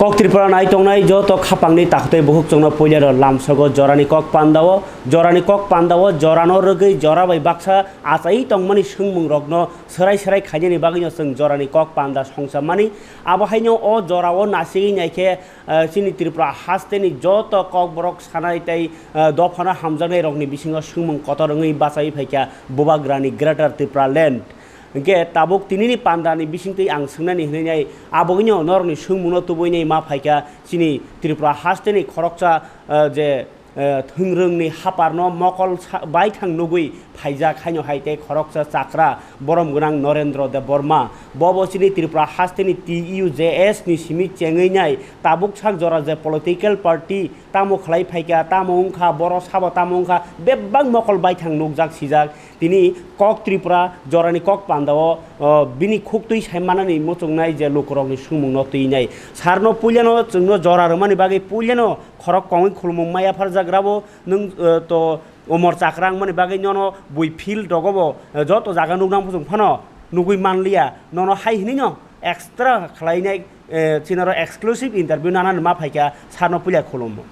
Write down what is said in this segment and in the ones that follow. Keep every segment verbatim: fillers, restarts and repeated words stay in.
Kok Tripura nai tongnai joto khapangni takhutwi bukhuk chwngno puilano lamsogo jorani kok pandao, jorani kok pandao, jorano rwgwi jora bai baksa achai tongmani swngmungrokno swrai swrai khainani bagwino chwng jorani kok panda songchamani. Abo haino o jorao nasigwi naikhe, eh, chini Tripura hasteni joto kokborok sanai tei, eh, dophano hamjaknairokni bisingo swngmung kotor wngwi bachai phaikha Bubagrani Greater Tripura Land. Hwnkhe tabuk tinini pandani bisingtwi ang swngnani hwnwi nai, abogwino norokni swngmungno tubui nai ma phaikha chini Tripura hasteni khoroksa, eh, je, eh, thwngrwngni haparno mokol sa-, baithang nugwi phaijak haino hai tei khoroksa chakra borom gwnang Norendra Debbarma. Bobo chini Tripura hasteni T U J S ni simi chengwi nai tabuk sak jora je political party tamo khlai phaikha, tamo wngkha, boro sabo tamo wngkha, bebak mokol baithang nukjak sijak. Tini kok Tripura jorani kok pandao, o, bini khuktwi sai manani muchungnai je lukurokni swngmungno twinai. Sarno puilano chwngno jora rwmani bagwi puilano khorok kongwi khulumung maya pharjak rabo nwng, o, to umor chakra wngmani bagwi nono bui field rogobo, o, joto jaga nuknang muchung phano nugwi manliya. Nono hai hinino extra khlainai, eh, chinaro exclusive interview nanani ma phaikha sarno puila khulumung.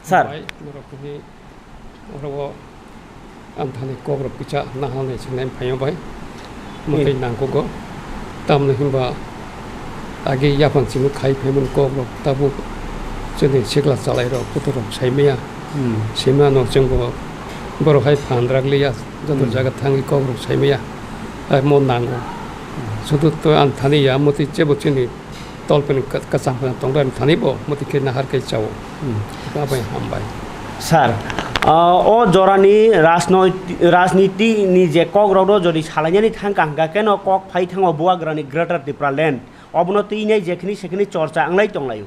Sir. Bai, borok ni oro o ang thani kok rok kisa nahal nai sinai phaio bai. Mwtai Hmm. nangkugo. Tamni hinba agi yaphang simi khai phaimani kok rok tabuk chini sikla chalai rok puthur rok saimaya. Hmm. Saimano chwngbo borok hai phan rak liya joto Hmm. jaga thangwi kok rok saimaya. Hai mo nango. Sudu to ang thani ya mwtai chebo chini tolpani ka-, kachang kachang tongrai thani bo mwtai khe nahar khe chao. Hmm. Abo hambai. Sir, ah, o jorani rajnoiti-, rajniti ni je kok rok no jodi salainani thang kha hwnkha khe no kok phai thango Bubagrani Greater Tripura Land. Obono twi nai jekhini sekhini chorcha wnglai tonglaio.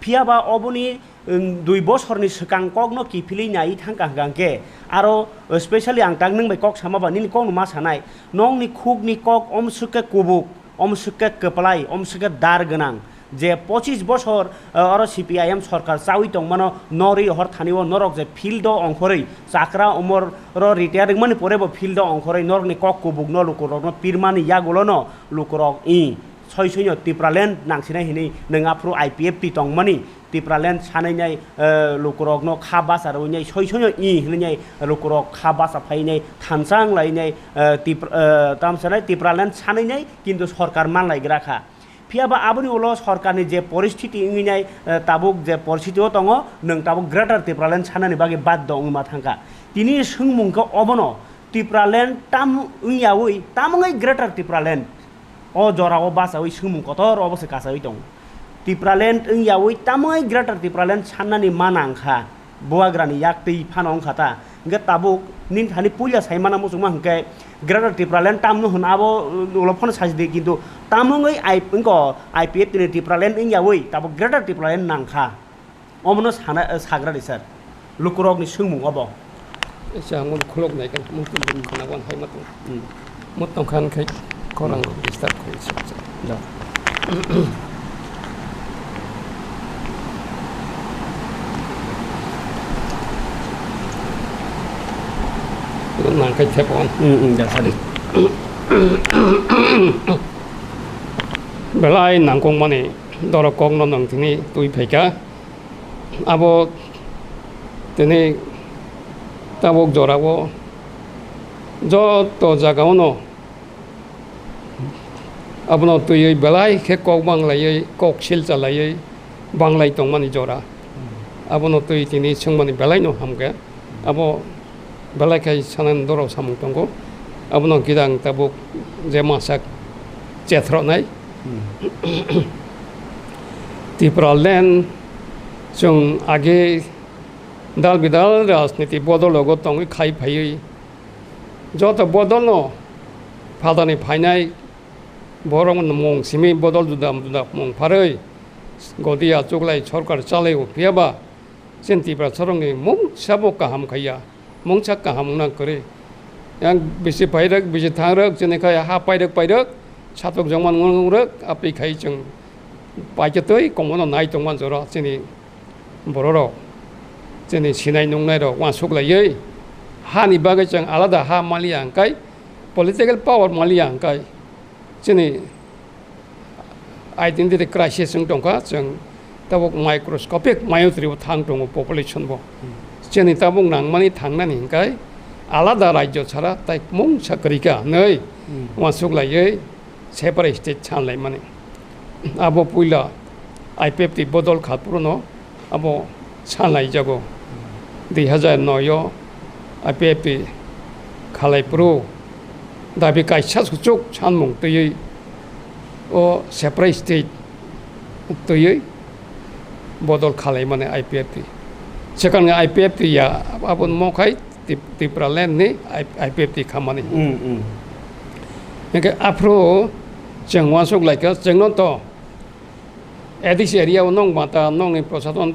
Phiya ba oboni, um, dui bosorni swkang kokno kiphilwi naiwi thangkha hwnkha hwnkhe aro, uh, specially ang tak nwng bai kok sama ba nini kokno ma sanai, nokni khukni kok omswk khe kubuk, omswk khe kwplai, omswk khe dar gwnang je pochis bosor, uh, oro C P I M sorkar chawi tongmano norwi hor thani o norok je field o ongkhorwi chakra umor ro retire wngmani pore bo field o ongkhorwi norokni kok kubukno lukurokno pirmani yagulono lukurok i soi soino Tipraland nangsinai hinwi nwng aphuru I P F T tongmani, Tipraland sanai nai, eh, lukurokno kha basa rwinai soi soino i hinwi nai lukurok kha basa phainai thansa wnglainai, eh, Tipra-, eh, tamo sanai Tipraland sanai nai kintu sorkar manlaigra kha. Phiya ba aboni ulo sorkarni je poristiti wngwi nai, eh, tabuk je poristiti o tongo, nwng tabuk Greater Tipraland sanani bagwi baddo wngwi ma thangkha. Tini swngmung khe obono Tipraland tam wngyawi tamungwi Greater Tipraland. O jorao bachawi swngmung kotor obo se kasawi tongo. Tipraland wngyawi tamwi Greater Tipraland sannani ma nangkha, buagrani yak twi phano wngkha ta. Hwnkhe tabuk nini thani puila sai mana muchungma hwnkhe Greater Tipraland tamno hwn abo, uh, ulo phano sajdi, kintu tamungwi I-, wngkha I P F T ni Tipraland wngyawi tabuk Greater Tipraland nangkha. Omono sana, sagradi sir. Lukurokni swngmung obo. Echa ang khulok nai kan, mung tong bini khana wan hai matong. Hmm. Mung tong khan khai korang Hmm. disturb khai sa. Da. Nang khai thep on. Hmm, hmm, da sadi. Belai nangkong mani dorok kokno nang tini twi phaikha. Abo tini tabuk jorao joto jagao no abono twiwi belai khe kok banglaiwi, kok silchalaiwi banglai tongmani jora. Abono twi tini swngmani belai no hamkhe. Abo belai khai sanani dorok samung tongo. Abono kidang tabuk je masak chethroknai. Hmm. Tipraland chwng age dal bidal rajniti bodol rogo tongwi khai phaiwi joto bodolno phatani phainai borok mung simi bodol juda juda mung pharwi godiya chuklai sorkar chalaio phiya ba Chini Tiprasarokni mungsa bo kaham khaiya, mungsa kaham wngna kwrwi. Yang bisi pairwk, bisi thangrwk, chini khai ha pairwk pairwk, satok jongman ngungrwk, aphi khai chwng paikhe twi komono nai tongma jora chini bororok, chini sinai nungnairok uansuk laiwi, hani bagwi chwng alada ha maliya hwnkhe, political power maliya hwnkhe, chini Identity crisis wng tongkha, chwng tabuk microscopic mayotribo thang tongo population bo. Chini tabuk nangmani thangnani hwnkhe alada rajyo chara tai mungsa kwrwikha hwnwi uansuk laiwi separate state sanlaimani. Abo puila I P F T bodol kha phuru no abo sanlaijago. Dui hazar noi o I P F T khalai phuru dabi kaisa suchuk sanmung twiwi o separate state twiwi bodol khalaimani I P F T. Swkangni I P F T ya, aboni mo khai Tip-, Tipraland ni I-, I P F T khamani. Hmm, hmm. Hingke aphuru chwng uansuk laikha, chwngno to A D C area o nong mata nongni prosason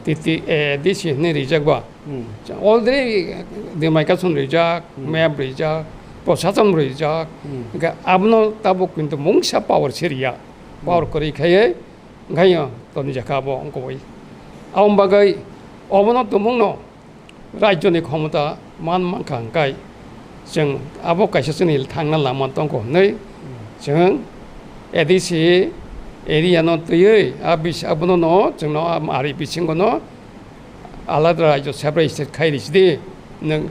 T T A D C hinwi rijak ba. Hmm. Already demarcation rijak, Hmm. map rijak, prosason rijak. Hmm. Hingke abono tabuk kintu mungsa power se riya. Power Hmm. kwrwi khaiwi, hingke yo toni jakha bo wngkha bai. Aboni bagwi obono tumungno rajyoni khomota man mankha hwnkhe chwng abo kaisa chwngni thangna lama tongkho hwnwi chwng A D C area no twiwi a bis-, abono no chwngno a ari bisingo no alada rajyo separate state khai risi di nwng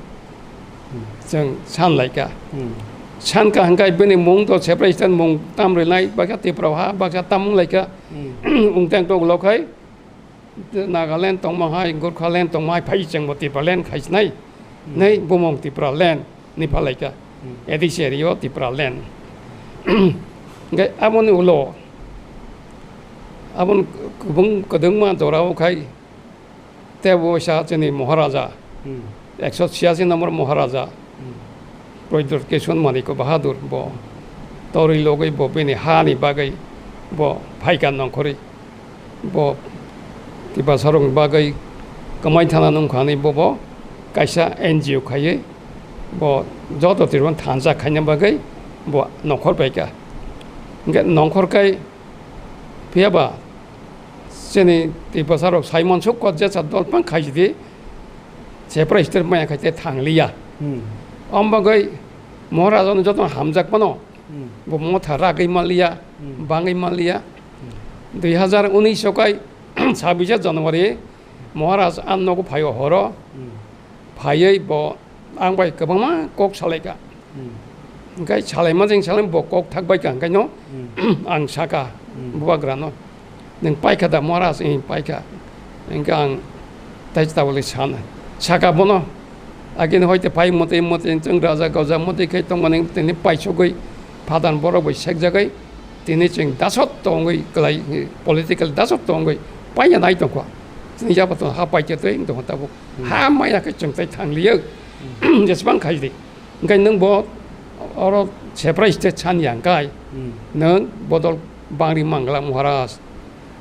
chwng san laikha. Hmm. Sankha hwnkhe bini mung to separate state mung tam rwnai, baksa Tripura ha, baksa tam wng laikha. Hmm. Wngtang tok lo khai Nagaland tongma hai, Gorkhaland tongma hai, phai chengbo Tipraland khai sinai. Hmm. Nei bumung Tipraland ni phalaika. Hmm. A D C area o Tipraland. Hingke aboni ulo, aboni kubung kwdwngma jora o khai, tebo sa chini Maharaja, Hmm. ekso chiyasi number Maharaja, Hmm. Pradyot Kishore Manik Bahadur bo torwi logwi bo bini ha ni bagwi bo phaikha nongkhorwi. Bo Tiprasarokni bagwi kwmai thana nungkha hinwi bobo kaisa N G O khaiwi bo joto Tiprasarok thansa khaina bagwi bo nongkhor paikha. Hingke nongkhor kai phiya ba chini Tiprasarok sai mansuk kok jesa dol phang khaisidi separate state maya khai tei thangliya. Hmm. Om bagwi Maharaja no joto hamjak phano Hmm. bo motha ragwi manliya, Hmm. bangwi manliya. Hmm. Dui hazar unis o kai sabise January Maharaj ang nogo phaio horo. Hmm. Phaiwi bo ang bai kwbangma kok salaikha. Hmm. Hingke salaima jeng salai bo kok thak baikha hingke no Hmm. ang saka Hmm. bubagra no. Nwng paikha da Maharaj? Ih, paikha. Hingke ang tai tabole sana. Saka bono. Agini hoite pai mote mote chwng raja goja mote khe tongmani tini paisogwi phadan borok bai sekjagwi tini chwng dasot tongwi kwlai political dasot tongwi paina nai tongkha. Chini jaba tong ha paikhe twi tongkha tabuk. Hmm. Ha maya khe chwng tai thangliya. Hmm. Jesbang khaidi. Hingke nwng bo oro separate state san ya hingkai, Hmm. nwng bodol bangri mangla Maharaj.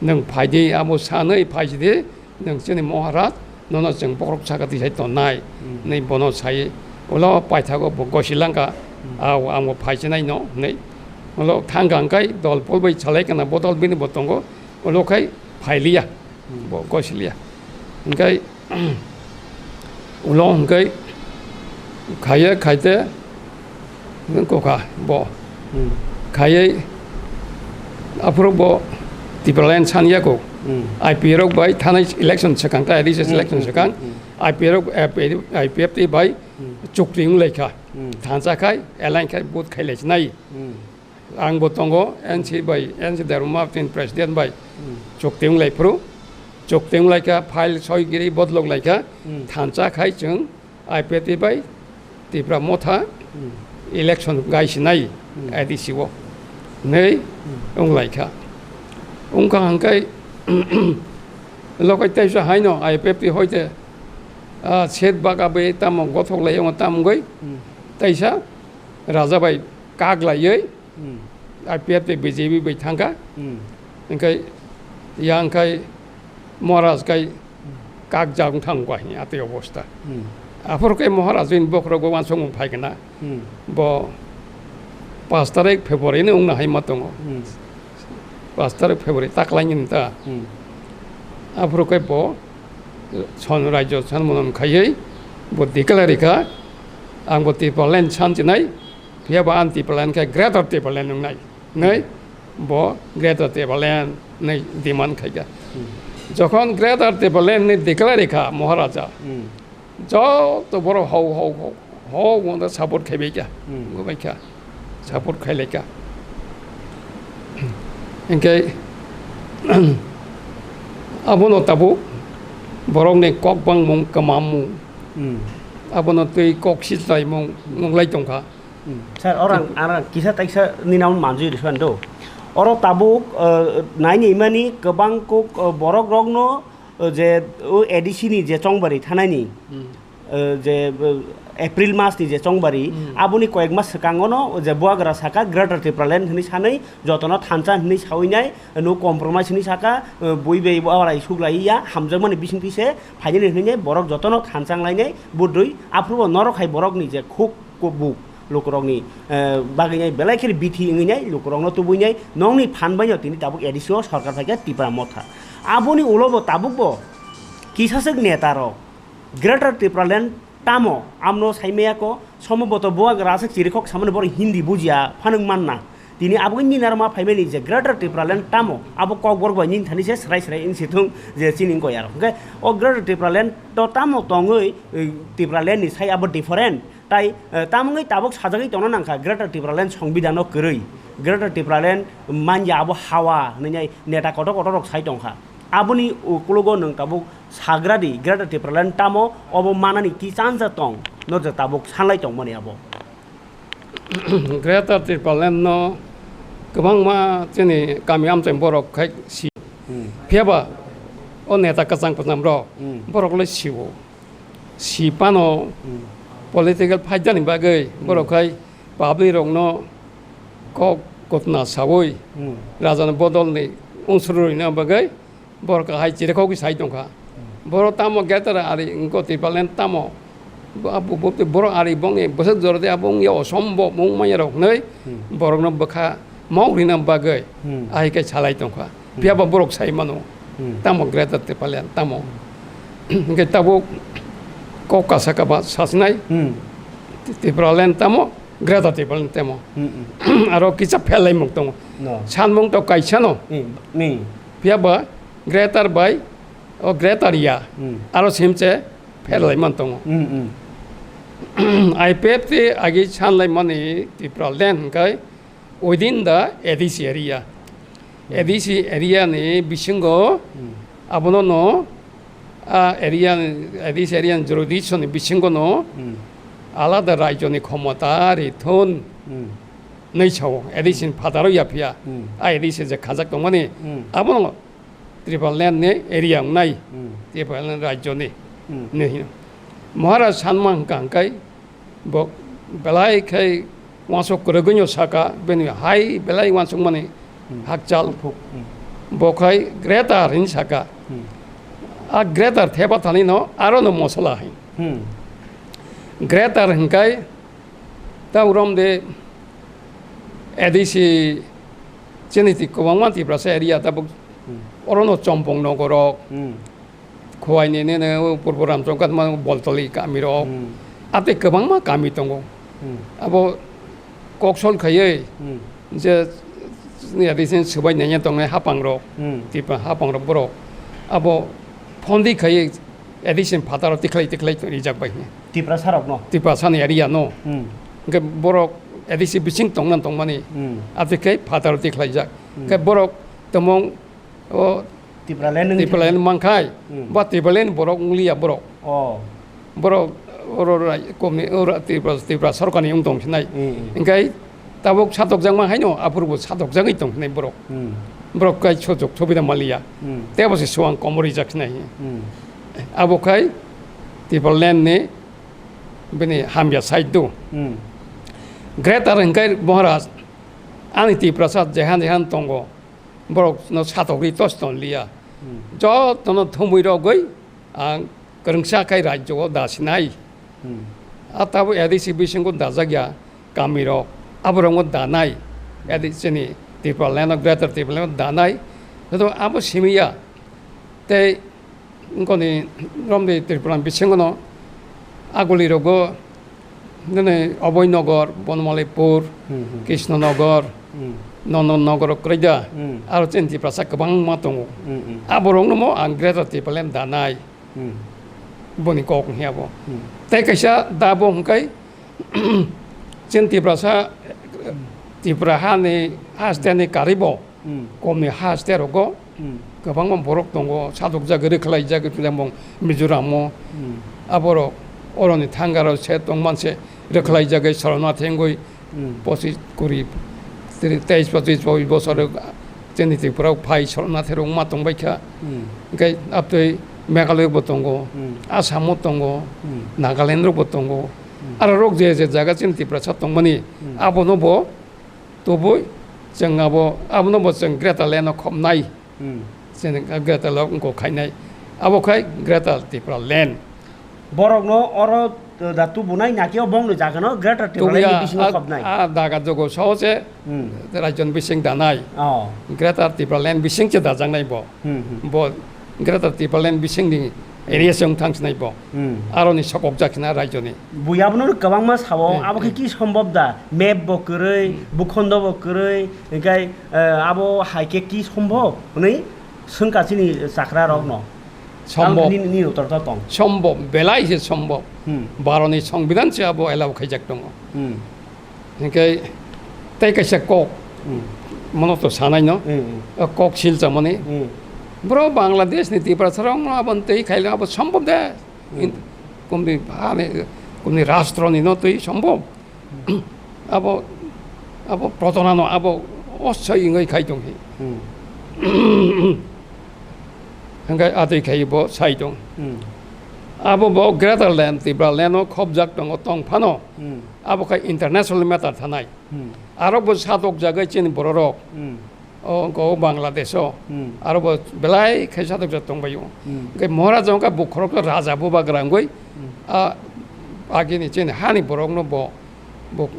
Nwng phaidi abo sanwi phaisidi, nwng chini Maharaj, nono chwng bokhorok saka tisai tonnai. Hmm. Nwi bono sai, ulo paithago bo gosilangka, Hmm. ao ang bo phaisinai no, nwi. Ulo thangka hingkai dol pol bai salai kana bodol bini bo tongo, ulo khai phailiya. Hmm. Bo gosiliya. Hingkai ulo hingkai khaiya khaite kokha bo. Hmm. Khaiya aphuru bo Tipraland sanya ko. Hmm. I P F rok bai thanai election swkang ta, recess Hmm, election hmm, swkang. Hmm, hmm. I P F rok, I P F T bai Hmm. chukri wng laikha. Hmm. Thansa khai, align khai, vote khai lai sinai. Hmm. Ang bo tongo, N C bai, N C Dharma Martin president bai Hmm. chukti wng lai phuru. Chukti wng lai kha, file soi giri bodlok lai kha, Hmm. thansa khai chwng I P F T bai Tipra Motha Hmm. election gai sinai Hmm. A D C o. Nei Hmm. wng lai kha. Wng kha hangkai lokai teisa haino I P F T hoite, ah, set baka bai tamo gothok lai wng tamo goi Hmm. teisa raja bai kak laiwi Hmm. I P F T B J P bai thangkha. Hmm. Hingkai yang khai Maharaj khai kak jak wng thang kha hini atwi obostha. Hmm. Aphuru khai Maharaj ni bokhorok bo uansukmung phai kana. Hmm. Bo pash tarik February ni wngna hai ma tongo. Hmm. Pash tarik February taklaini ta. Hmm. Aphuru khai bo son rajyo sanmonam khaiwi bo declare kha, ang bo Tipraland san chinai, phiya ba ang Tipraland khe Greater Tipraland wngnai. Nai, Bo Greater Tipraland ni demand khai kha. Hmm. Jokhon Greater Tipraland ni declare kha Maharaja, Hmm. joto borok hau, hau, hau, hau wngda support khai bai kha. Hmm. Wngwi bai kha. Support khai lai kha. Hinkhe abono tabuk borokni kok bangmung, kwmamung, Hmm. abono twi kok sislaimung nunglai tongkha. Hmm. Sir, orang, orang kisa taisa nini namun manjui risuan do. Oro tabuk, eh, naini imani kwbang kok, eh, borok rokno, eh, je, o A D C ni je chongbari thanani, Hmm. eh, je, eh, April mas ni je chongbari, Hmm. aboni koyek mas swkangono je buagra saka Greater Tipraland hwnwi sanwi jotono thansa hwnwi sawi nai, no compromise hwnwi saka, eh, bui bai borai suglai ya, hamjakmani bisingtwi se phainani hwnwi nai borok jotono thansa wnglainai, budrui aphuru bo norok hai borokni je khuk kubuk lukurokni, eh, bagwi nai belai kheno bithi wngwi nai lukurokno tubui nai nongni phan baino tini tabuk A D C o sorkar phaikha Tipra Motha. Aboni ulo bo tabuk bo kisaswk neta rok Greater Tipraland tamo amno saimaya ko somoboto buagra aswk chirikhok samani borok Hindi bujia phanwng manna. Tini abo wngni narwkma phaimani je Greater Tipraland tamo abo kokborok bai nini thani se srai srai wngsi thung je chini wngkha yarok. Hwnkhe o Greater Tipraland to tamo tongwi, eh, Tipraland ni sai abo different. Tai, eh, tamungwi tabuk sajagwi tongna nangkha Greater Tipraland Songbidhano kwrwi, Greater Tipraland manya abo hawa hwnwi nai neta kotor kotor rok sai tongkha. Aboni ukologo nwng tabuk sagra di Greater Tipraland tamo obo manani ki chansa tong, no je tabuk sanlai tongmani abo. Greater Tipraland no kwbangma chini kami amchai borok khai si. Hmm. Phiya ba o neta kwchang kwcham rok Hmm. borok le sio. Si pano Hmm. political phaidani bagwi Hmm. borok khai public rokno kok kotna sawi Hmm. rajani bodolni unsuru rwina bagwi borok hai chirikhok sai tongkha. Hmm. Borok tamo Greater ari wngkha Tipraland tamo bo, bo, bo, borok ari bongni bwswk jora de abo wngya osombo wng manya rok hwnwi Hmm. borokno bwkha mok rina bagwi Hmm. ahai khe salai tongkha. Hmm. Phiya ba borok sai mano. Hmm. Tamo Greater Tipraland tamo. Hwnkhe tabuk kok kasa kaba sasinai. Hmm. Tipraland tamo, Greater Tipraland tamo. Hmm, hmm. Aro kisa phelai muk tongo. No. Sanmung to kaisa no. Hmm. Ni. Phiya ba Greater bai o Greater ya. Hmm. Aro simche phelai man tongo. Hmm, hmm. I P F T agi sanlai mani Tipraland hwnkhe within the A D C area. Hmm. A D C area ni bisingo Hmm. abono no, a area ni, A D C area ni jurisdiction ni bisingo no Hmm. alada rajyo ni khomota rithun Hmm. nai sao A D C ni phataro yaphiya. Hmm. A A D C je khajak tongmani Hmm. abono Tipraland ni area wngnai, Hmm. Tipraland rajyo ni Hmm. hinwi hino. Maharaj sanma hwnkha hwnkhe bo belai khai uansuk kwrwgwino saka, bini hai belai uansukmani Hmm. hakchal. Buphuk. Hmm. Bo khai greater hinwi saka. Hmm. A greater theba thanino arono mosola hai. Hmm. Greater hwnkhe ta urom de A D C chini ti kwbangma Tiprasa area tabuk Hmm. orono Chompong nogorok. Hmm. Khowai ni nini o Purbo Ramchong katma Boltoli kami rok. Hmm. Atei kwbangma kami tongo. Hmm. Abo koksol khaiwi Hmm. je ni adison swbai nanya tongnai hapang rok. Hmm. Tipa hapang rok borok. Abo phondi khaiwi adison phataro tikhlai tikhlai rijak bai. Tiprasa rok no? Tiprasa ni area no. Hmm. Hwnkhe borok adison bising tongna tongmani. Hmm. Atei khe phataro tikhlaijak. Hmm. Khe borok tomong o Tipraland wng Tipraland thangwi. Mankhai, Hmm. Ba Tipraland borok wngliya borok. Oh. Borok oro rai-, komni, oro Tripura, Tripura sorkarni wng tong sinai. Hmm, hmm. Hwnkhe tabuk satokjakma haino aphuru bo satokjagwi tong sinai borok. Hmm. Borok kai sojok sobida maliya. Hmm. Tebo se suang komor rijak sinai. Hmm. Abo khai Tipraland ni bini hamya side do. Hmm. Greater hwnkhe Maharaj ani Tiprasa jehan jehan tongo. Borokno satokgwi tos ton liya. Hmm. Jotono thumui rogwi ang kwrwngsa khai rajyo o dasinai. Hmm. A tabuk A D C bisingo dajak ya kami rok, aborokno danai. A D C ni Tipraland o, Greater Tipraland o danai. Joto abo simi ya. Tei wngkoni romni Tripura bisingono aguli rogo nini Oboi Nogor, Bonmalipur, Hmm, hmm. Krishna Nogor, Hmm. Nono nogoro kwrwi da. Hmm. Aro chini Tiprasa kwbangma tongo. Hmm, hmm. Aborokno mo ang Greater Tipraland danai. Hmm. Boni kok hwnwi abo. Hmm. Tei kaisa da bo hwnkhai chini Tiprasa, Tipra hani hasteni karwi bo. Hmm. Komni haste rogo Hmm. kwbangma borok tongo, sadokjak, rwkhlaijak, tei mung Mizoram o. Hmm. Aborok oroni thangaro se tongman se rwkhlaijagwi sorona thengwi Hmm. pochis, kuri, tiri, teis, pochis, chobis bosor chini Tripura o phai sorona therok ma tongbaikha. Hmm. Hwnkhe abtwi Meghalaya bo tongo, Hmm. Assam o tongo, Hmm. Nagaland rok bo tongo. Hmm. Aro rok je je jaga chini Tiprasa tongmani, Hmm. abono bo tubui chwng abo, abono bo chwng Greater Land o khopnai. Hmm. Chini Greater Land o wngkok khainai. Abo khai Greater Tipraland. Borokno oro, uh, da tubunai nakhe o bongni jagano Greater Tipraland ni Tubuya bisingo a, khopnai. A daga jogo sao se Hmm. rajyon bising danai. Oh. Greater Tipraland bising se dajaknai bo. Hmm, hmm. Bo Greater Tipraland bisingni area se wng thang sinai bo. Hmm. Aroni sokok jak khna rajyoni. Buya bono kwbangma sao, Hmm, abo khe hmm. ki sombhob da? Map bo kwrwi, Hmm. bukhondo bo kwrwi, hwnkhe, eh, abo hai khe ki sombhob hwnwi swngkha chini chakra rokno. Sombhob. Ang nini, nini uttor to tong. Sombhob, belai se sombhob. Hmm. Bharotni Songbidan se abo allow khaijak tongo. Hmm. Hingke tei kaisa kok, Hmm. mono to sanai no, Hmm, hmm. o kok silchamani. Hmm. Bro Bangladesh ni Tiprasa rok no abon tei khaile abo sombhob de. Hmm. In-, kumni hani, kumni rastro ni no tei sombhob. Hmm. Abo, abo protona no abo osai wngwi khai tong hi. Hmm. Hingke atwi khai bo sai tong. Hmm. Abo bo Greater Land, Tipra Land o khobjak tongo tong phano. Hmm. Abo khe international matter thanai. Hmm. Aro bo satok jagai chini bororok. Hmm. O, go Bangladesh o. Hmm. Aro bo belai khe satok jak tongbaio. Hmm. Hingke Maharaja wngkha bukhorok raja bubagra wngwi. Hmm. A, agini chini hani borokno bo, bo,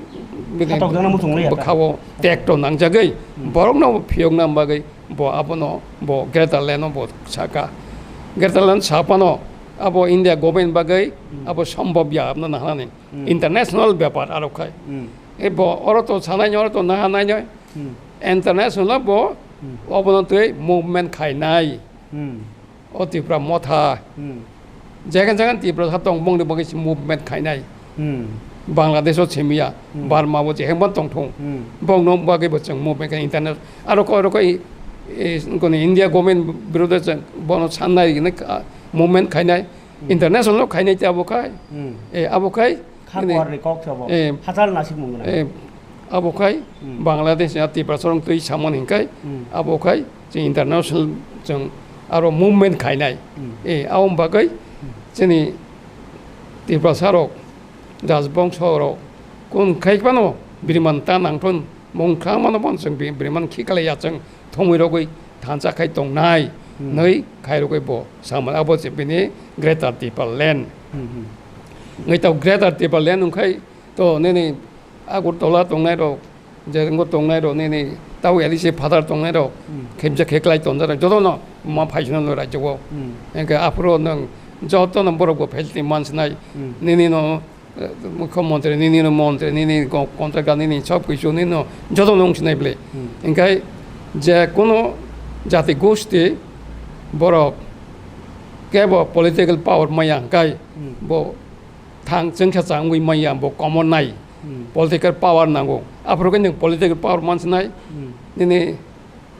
bini Satok jakna muchung liya ta. bwkhao tekto nangjagwi. Hmm. Borokno bo phiyokna bagwi bo abono bo Greater Land o bo saka. Greater Land sapano abo India government bagwi Hmm. abo sombhob ya abno nahanani. Hmm. International bepar aro khai. Hmm. E bo oro to sanai oro to naha nai noi. Hmm. International bo Hmm. obono tei movement khainai. Hmm. O Tipra motha. Hmm. Jagan jagan Tipra sa tong bongni bagwi se movement khainai. Hmm. Bangladesh o simiya, Hmm. Burma bo je hengban tong thung. Hmm. Bongno bagwi bo chwng movement khai internet. Aro ko, aro ko i, i, koni India government birodhe chwng bono sannai hwnwi kha-, movement khainai. Hmm. International o khainai te abo khai. Hmm. E, abo khai. Kha Ini, kuarni kok se bo. Eh, Hachal nasik mung gwnang. Eh, abo khai Hmm. Bangladesh ya Tiprasa rok twi samani hingkai Hmm. abo khai chini international chwng aro movement khainai. Hmm. Eh, abo bagwi Hmm. chini Tiprasa rok rajbongso rok kun khai phano biriman ta nangthon mung kha mano bon chwng bi-, biriman khiklai ya chwng thongwi rogwi thansa khai tongnai Hmm. nwi khai rogwi bo sama abo se bini Greater Tipraland. Hmm, hmm. Ngai tau Greater Tipraland wngkhai to nini Agartala tongnai rok, Jaringo tongnai rok nini tau L E C father tongnai rok Hmm. khemja kheklai tonjak rok joto no ma phaisano no rajyo o. Hmm. Engke aphuru nwng joto no borok bo facility mansinai Hmm. nini no eh, mukhyamantri nini no, montri nini, go-, contractor nini, sob kichu nini no, joto no wngsinai bwle. Hmm. Hingkhai je kono jati gosti borok kebo political power maya hingkhai Hmm. bo thang chwngsa changwi maya bo komor nai. Hmm. Political power nango. Aphuru khe nwng political power mansinai, Hmm. nini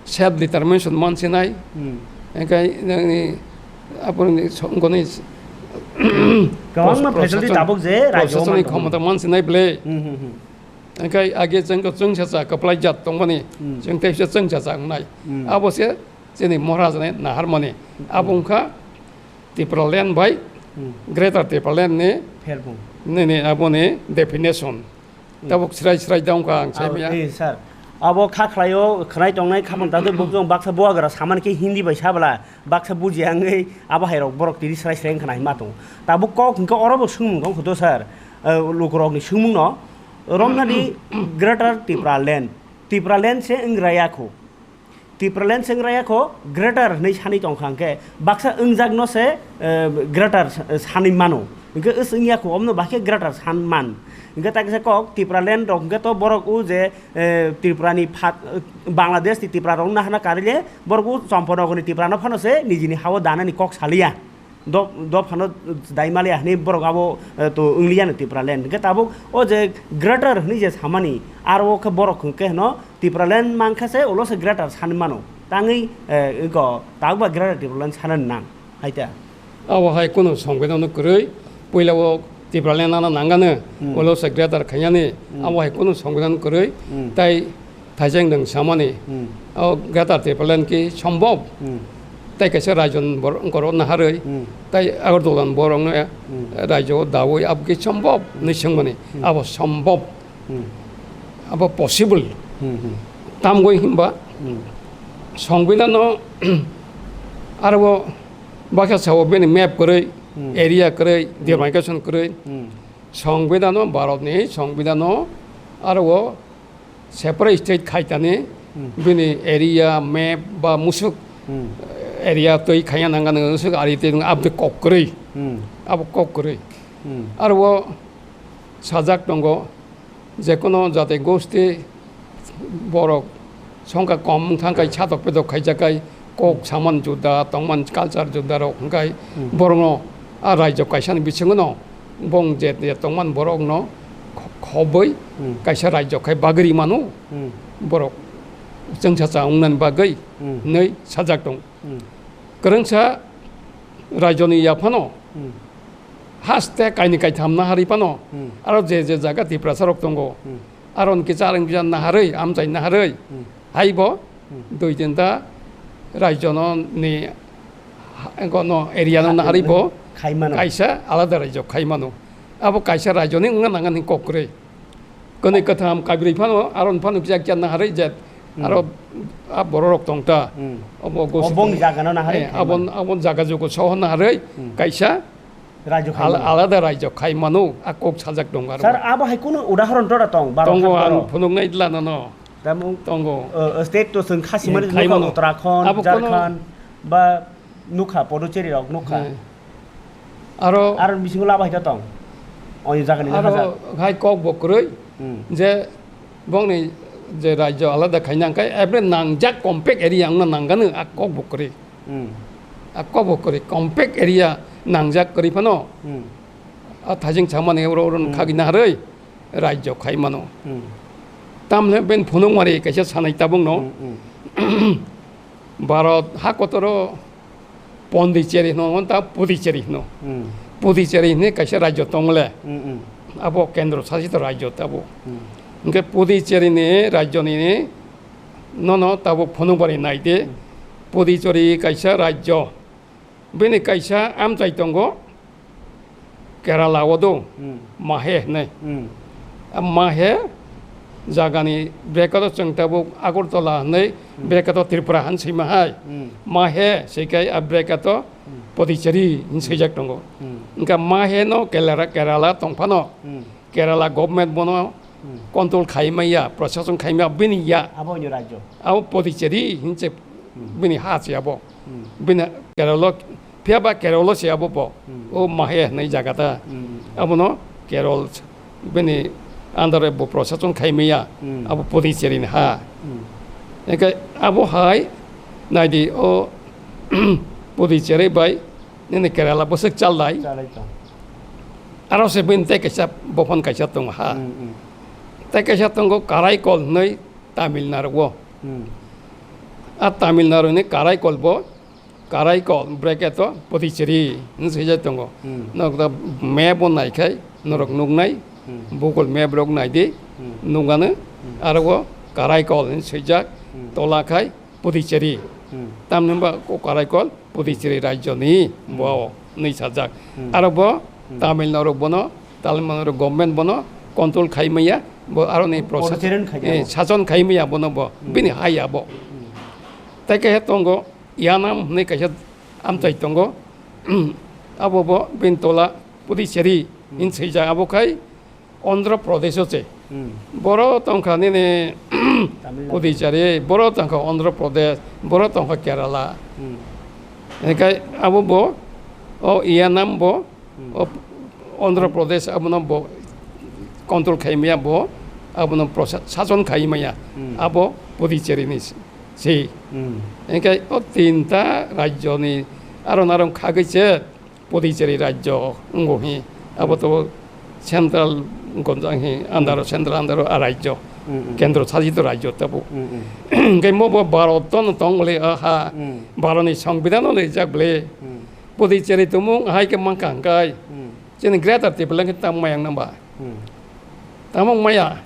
self determination mansinai. Hmm. Engkai nini aporni songoni Kwbangma process-, facility process-, tabuk je rajyo process-ni mantongo. Khomota mansinai bwle. Hmm, hmm, hmm. Engkai age chwng, chwngsa cha kwplai jat tongmani, Hmm. chwng teisa chwngsa cha wngnai. Hmm. Abo se chini Maharaj ni naharmani. Hmm. Abo wngkha Tipraland bai Hmm. Greater Tipraland ni Pherbung. nini aboni definition. Hmm. Tabuk srai srai da wngkha ang sai Abo, maya. Eh, sir. Abo kha khlaio, khwnai tongnai, khapang tadwi bukung baksa buagra samani khe Hindi bai sabla, baksa buji angwi abo hai rok borok tini srai srai wngkha nai ma tongo. Tabuk kok hwnkhe oro bo swngmung tong kho to, sir. Eh, lukurokni swngmung no. Romnani Greater Tipraland. Tipraland se wng raya kho. Tipraland se wng raya kho, Greater hwnwi sanwi tong kha hwnkhe, baksa wngjakno se, eh, Greater sa-, sanwi mano. Hwnkhe wng ya kho, omno bahai khe Greater san man. Hingke ta kisa kok Tipraland rok hingke to borok o je, eh, Tripura ni phat, eh, Bangladesh ni Tipra rok nahana karile borok o Champanagar ni Tipra no phano se nijini hao danani kok saliya. Do, do phano dai maliya hwnwi borok abo, eh, to wngliya no Tipraland. Hingke tabuk o je greater hwnwi je samani aro o khe borok hingke hwno Tipraland mankha se ulo se greater sanwi mano. Tangwi, eh, iko tabuk ba greater Tipraland sanani nang. Hai ta. Abo hai kunu songwidano kwrwi, puila o Tipraland ano nangano, hmm, ulo se greater khainani, hmm, abo hai kunu songwidano kwrwi, hmm, tai thaijeng nwng samani, hmm, o greater Tipraland ki sombhob, hmm, tai kaisa raijon bor-, borok naharwi, hmm, tai Agartala ni borok no, hmm, raijo dawi abo ki sombhob, hmm, ni sengmani, hmm, abo sombhob, hmm, abo possible. Hmm, hmm. Tamgoi himba, hmm, songwidano aro baksa sao bini map kwrwi, hmm, area kwrwi, hmm, demarcation kwrwi. Hmm. Songwidano, Bharatni songwidano aro o separate state khaitani, hmm, bini area map ba musuk, hmm, area twi khaiya nangani musuk ari twi abdi kok kwrwi. Hmm. Abo kok kwrwi. Hmm. Aro o sajak tongo, jekono jati gosti borok songkha kom wngthang kai satok pedok khaijak kai kok saman juda tongman culture juda rok hwnkhe, hmm, borokno a raijo kaisani bisingono bong je je tongman borokno kho-, khobwi, hmm, kaisa raijo khai bagwi mano, hmm, borok chwngsacha wngnani bagwi, hmm, hinwi sajak tongo. Hmm. Kwrwngsa raijoni yaphano, hmm, haste kaini kaitham naharwi phano, hmm, aro je je jaga Tiprasa rok tongo, hmm, aro hwnkhe charwng bisa naharwi, amchai naharwi, hmm, haibo, hmm, dui tinta raijono ni ha-, gono area no ha-, naharwi bo khai mano, kaisa alada raijo khai mano. Abo kaisa raijoni wngna nangani kok kwrwi. Kwnwi kwtham kabirwi phano, aro phano kisa kisa naharwi je, hmm, aro a bororok tong ta. Hmm. Obo gosi o bongni tong-, jaga no naharwi eh, khai abon, mano. Abon jaga jugo soho naharwi, hmm, kaisa raijo khai al-, mano. Alada raijo khai mano, a kok sajak tongo aro. Sir, abo hai kunu udahoron tora tong, Bharat tongo, hak ang oro phunuknai dwla nono. Tamung, tongo. Uh, state to chwng khasi mani khai nukha mano. Uttarakhand, abo kunu Jharkhand, ba nukha, Puducherry rok nukha. Hmm. Aro aro bisingo laba hai tong. Oni jaga ni aro hajar. Hai kok bo kwrwi, hmm, je bongni je rajyo alada khaina hwnkhe, every nangjak compact area wngna nangano a kok bo kwrwi. Hmm. A kok bo kwrwi, compact area nangjak kwrwi phano. Hmm. A thajing chamani oro oro, hmm, khagina harwi rajyo khai mano. Hmm. Tamle ben phunukmari kaisa sanai tabukno. Hmm, hmm. Bharat ha kotoro Pondicherry hino, ta Puducherry hino. Hmm. Puducherry hini kaisa rajyo tongle. Hmm, hmm. Abo kendro sasito rajyo tabo. Hmm. Hingke Puducherry ni rajyo ni nono tabo phunukmari naide. Hmm. Puducherry kaisa rajyo. Bini kaisa amchai tongo. Kerala o do, hmm, Mahe hinwi. Hmm. A Mahe jagani bracket o chwng tabuk Agartala hinwi, hmm, bracket o Tripura hin swima hai. Hmm. Mahe swikai a bracket o, hmm, Pondicherry hin swijak tongo. Hmm. Wngkha Mahe no Kerala, Kerala tongphano, hmm, Kerala government bono, hmm, control khai maya, proshashan khai maya bini ya. Abo ni rajyo. Abo Pondicherry hinse, hmm, bini ha se abo. Hmm. Bini Kerala Phiya ba Kerala se abo bo, hmm, o Mahe hinwi jaga ta. Hmm. Abono Kerala bini under bo proshashan khai maya, hmm, abo Pondicherry ni ha. Hmm. Engke abo hai naidi o Pondicherry bai nini Kerala bwswk chalai. Chalai tong. Aro se bini tei kaisa bophon kaisa tongo ha. Hmm, hmm. Tei kaisa tongo Karaikal hinwi Tamil Nadu o. Hmm. A Tamil Nadu ni Karaikal bo Karaikal, bracket o Pondicherry hin swijak tongo. Hmm. Norok da map o naikhai, norok nuknai, hmm, Google map rok naidi, hmm, nukgano, hmm, aro o Karaikal hin swijak, hmm, tola khai Pondicherry. Hmm. Tamni hwnba o Karaikal Pondicherry rajyo ni, hmm, bo nwi sajak. Hmm. Aro bo, hmm, Tamil Nadu bono, Tamil Nadu government bono control khai maya, bo aro ni process, Pondicherry khai eh, maya. Sason khai maya bono bo, hmm, bini ha ya bo. Hmm. Tai khe tongo, Yanam hinwi kaisa amchai tongo. Abo bo bini tola Puducherry, hmm, hin swijak, abo khai Andhra Pradesh o se. Hmm. Boro tongkha nini Tamil Nadu. Puducherry, boro tongkha Andhra Pradesh, boro tongkha Kerala. Hmm. Ekai abo bo, o Yanam bo, hmm, o Andhra Pradesh abono bo control khai maya bo, abono prosa-, sason khai maya, Hmm. abo Puducherry ni se. Hmm. Engkhe o tinta rajyo ni aron aron khagwi se Puducherry rajyo wngo hi. Abo Hmm. to central gonjang hi, under Hmm. central under o a rajyo, Hmm, hmm. kendro sajito rajyo tabo. Hmm, hmm. Engkhe mo bo Bharat no tong bole, aha, Hmm. Bharat ni Songbidan no rijak bole. Hmm. Puducherry tumung hai khe mankha hwnkhe. Hmm. Chini Greater Tipraland khe tamo mayang nang ba? Hmm. Tamo maya?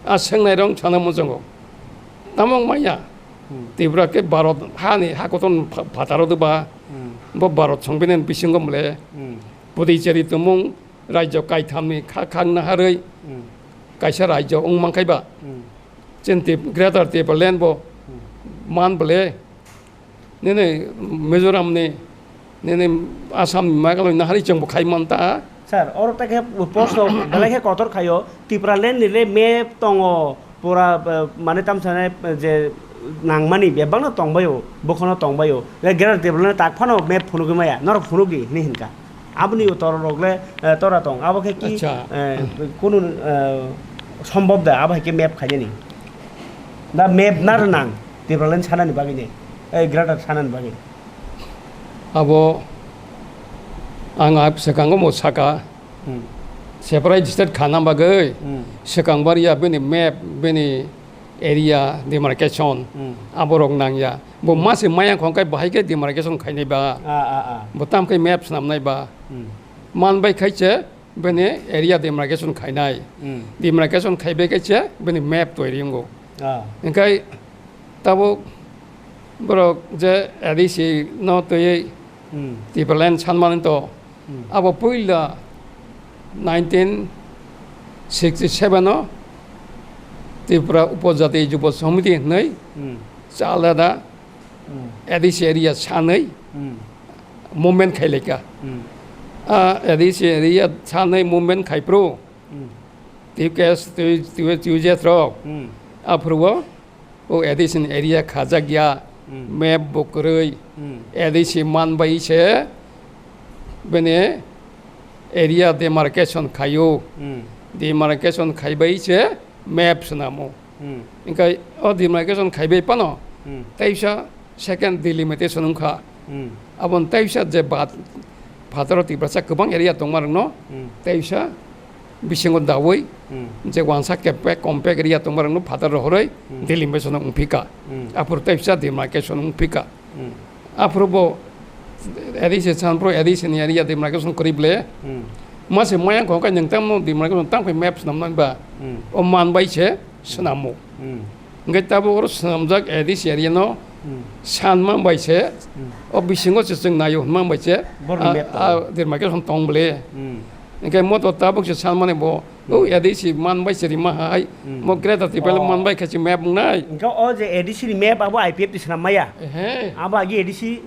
A sengnairok sana muchungo. Tamo maya? Hmm. Tripura khe Bharat hani hakotor pha-, phataro de ba? Hmm. Bo Bharat Songbidan bisingo mole. Hmm. Puducherry tumung rajyo kaithamni kha khang naharwi Hmm. kaisa rajyo wng mankhai ba? Hmm. Chini Tip-, Greater Tipraland bo Hmm. man bole. Nini Mizoram ni, nini Assam ni, Meghalaya ni hari chwng bo khai man ta. Sir, oro ta khe post rok belai khe kotor khaio. Tipraland ni le map tongo, pura, eh, mane tam sane, eh, je nangmani bebak no tongbaio, bokhano tongbaio. Le Greater Tipraland tak phano map phunugwi maya, norok phunugwi hinwi hinka. Aboni utor rok le, eh, tora tong. Abo khe ki, Acha. eh, kunu, eh, sombhob da, abo hai khe map khainani. Da map na rwnang, Tipraland sanani bagwi ni, eh, Greater sanani bagwi. Abo ang a swkango mo saka, Hmm. separate state khana bagwi, Hmm. swkang bariya bini map, bini area demarcation, Hmm. aborok nangya. Bo Hmm. mase maya khong kai bahai khe demarcation khainai ba. Ah, ah, ah. Bo tam khe map swnamnai ba. Hmm. Man bai khai che bini area demarcation khainai. Hmm. Demarcation khaibai khe che bini map toiri wngo. Ah. Engkai tabuk borok je A D C no twiwi Hmm. Tipraland sanmani to Hmm. Abo puila nineteen sixty seven o Tripura Upojati Jubo Samiti hinwi Hmm. cha alada Hmm. A D C area sanwi Hmm. movement khailaika. Hmm. A A D C area sanwi movement khaiphru Hmm. T K S, T J S rok Hmm. aphuru o O A D C ni area khajak ya, Hmm. map bo kwrwi, Hmm. A D C man bai se bini area demarcation khaio, Hmm. demarcation khaibai se map swnamo. Hmm. Engkhe o demarcation khaibai phano Hmm. teisa second delimitation wngkha. Hmm. Aboni teisa je bat phataro Tiprasa kwbang area tongmarokno Hmm. teisa bisingo daui Hmm. je wansa kepek kompek area tongmarokno phatar rohorwi Hmm. delimitation wngphika. Hmm. Aphuru teisa demarcation wngphika. Hmm. Aphuru bo A D C sanphuru A D C ni area demarcation kwrwi ble Hmm. mase mayang khong khe nwng tamo demarcation tangphai map swnamnai ba Hmm. o man bai se swnamo. Hmm. Hingke tabuk oro swnamjak A D C area no Hmm. sanma bai se, Hmm. o bisingo se chwng naio hwnma bai se, Borokni a, map tongo. A demarcation tong bole. Hmm. Hingke mo to tabuk se sanmani bo, Hmm. o A D C man bai se rima hai, Hmm. mo Greater Tipraland Oh. man bai khe se map wngnai. Hingke o je A D C ni map abo I P F T swnam maya. Ehe. Abo agi A D C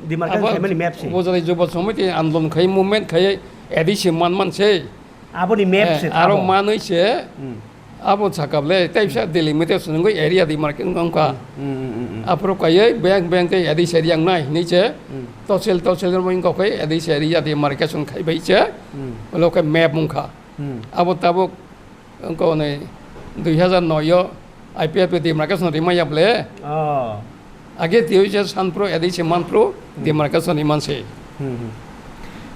demarcation Abo khaimani map se. Bo jani Jubo Samiti andolon khai movement khai A D C man man se. Aboni map Eh, se aro tamo. Manwi se Hmm. abo sakable teisa delimitation wngwi area demarcation wngkha. Hmm, hmm, hmm, hmm. Aphuru kaiwi bank bank tei A D C area wngnai hinwi se Hmm. tosil tosil wngkha khe A D C area demarcation khaibai se Hmm. ulo khe map wngkha. Hmm. Abo tabuk wngkha hwnwi dui hazar noi o I P F T demarcation rimaya ble. Oh. Age tiyoi se sanphuru A D C manphuru Hmm. demarcation riman se. Hmm, hmm.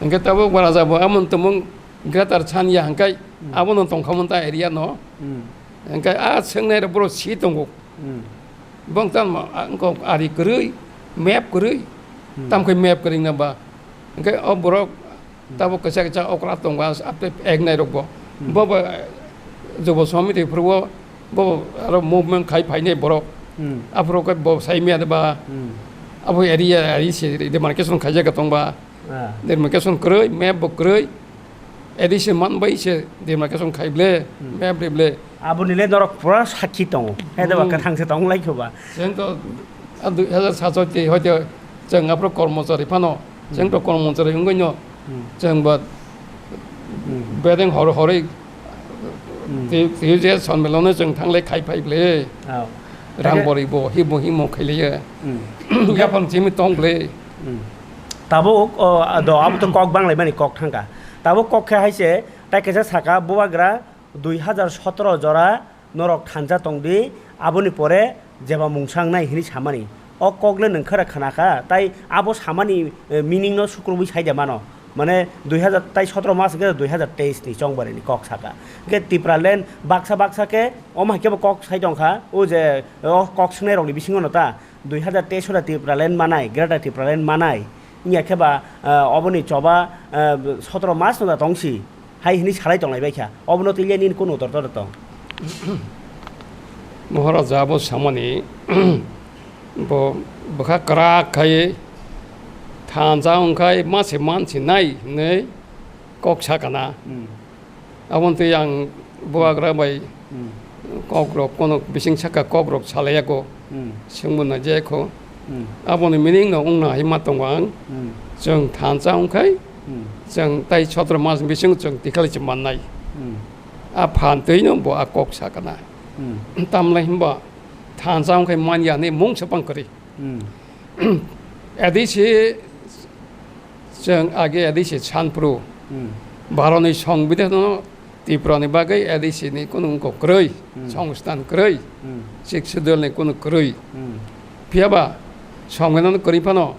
Hingke tabuk bara jabo amon tumung greater sanya hingkai Hmm. abono tongkha mon ta area no. Hmm. Hingkai a swngnai rok borok si tongo. Hmm. Bong tan ma, a, wngkok ari kwrwi, map kwrwi, Hmm. tamkhai map kwrwi na ba. Hingkai o borok Hmm. Tabuk kisa kisa okra tongo, as-, ape eknai rok bo. Hmm. Bo bo, eh, Jubo Samiti phuru bo, bo aro movement khai phainai borok. Hmm. Aphuru khe bo sai miya de ba. Hmm. Abo area, area se demarcation khaijak tong ba. Ah. Demarcation kwrwi, map bo kwrwi. A D C man bai se demarcation khai ble, Hmm. map de ble. Aboni le norok pura sakhi tongo. He de ba Hmm. kwthang se tong lai kho ba. Chwng to, a, dui hazar satsoi tei hoite chwng aphuru kormochari phano, Hmm. chwng to kormochari wngwi no, Hmm. chwng ba Hmm. bedeng hor horwi Hmm. twi-, twi je sonmilano chwng thanglai khai phai ble. Oh. Rang Ake bori bo, hi bo, hi mo khai le ye. Hmm. Yaphang chimi tong ble. Hmm. Tabuk, o, do, abo to kok bang lai mani kok thangka. Tabuk kok khe hai se, tai kaisa saka bubagra, Dui hazar sotoro jora norok thansa tongdi, aboni pore jeba mungsa wngnai hwnwi samani. O kok le nwng khara khna kha, tai abo samani, eh, meaning no sukrubui sai de mano. Mane dui hazar tai sotoro mas hwnkhe dui hazar teis ni chongbarani kok saka. Hwnkhe Tipraland baksa baksa khe omo hai khe bo kok sai tong kha, o je o kok swngnai rokni bisingo no ta dui hazar teis o da Tipraland manai, Greater Tipraland manai. Wngya khe ba, ah, oboni choba, ah, sotoro mas no da tongsi. Hai hwnwi salai tonglai bai kha. Obono twi le nini kunu utor tor tong? Maharaja abo samani, bo bwkha kwrak khai thansa wngkhai ma se man se nai hwnwi kok sakana. Hmm. Aboni twi ang bubagra bai Hmm. kok rok kono bising saka kok rok salai yago. Hmm. Swngbo na je kho. Hmm. Aboni meaning no wngna hai ma tongo ang. Hmm. Chwng thansa wngkhai, Hmm. chwng tai sotoro mas bisingo chwng tikhalai se mannai. Hmm. A phan twi no bo a kok sakana. Hmm. Tamlai himba thansa wngkhai manya ni mung se pang kwrwi. Hmm. A D C chwng age A D C sanphru Hmm. Bharatni Songbidanno Tripurani bagwi A D C ni kunu wngkok kwrwi, Hmm. Songstan kwrwi, Hmm. Sixth Schedule ni kunu kwrwi. Hmm. Phiya ba Songbidan kwrwi phano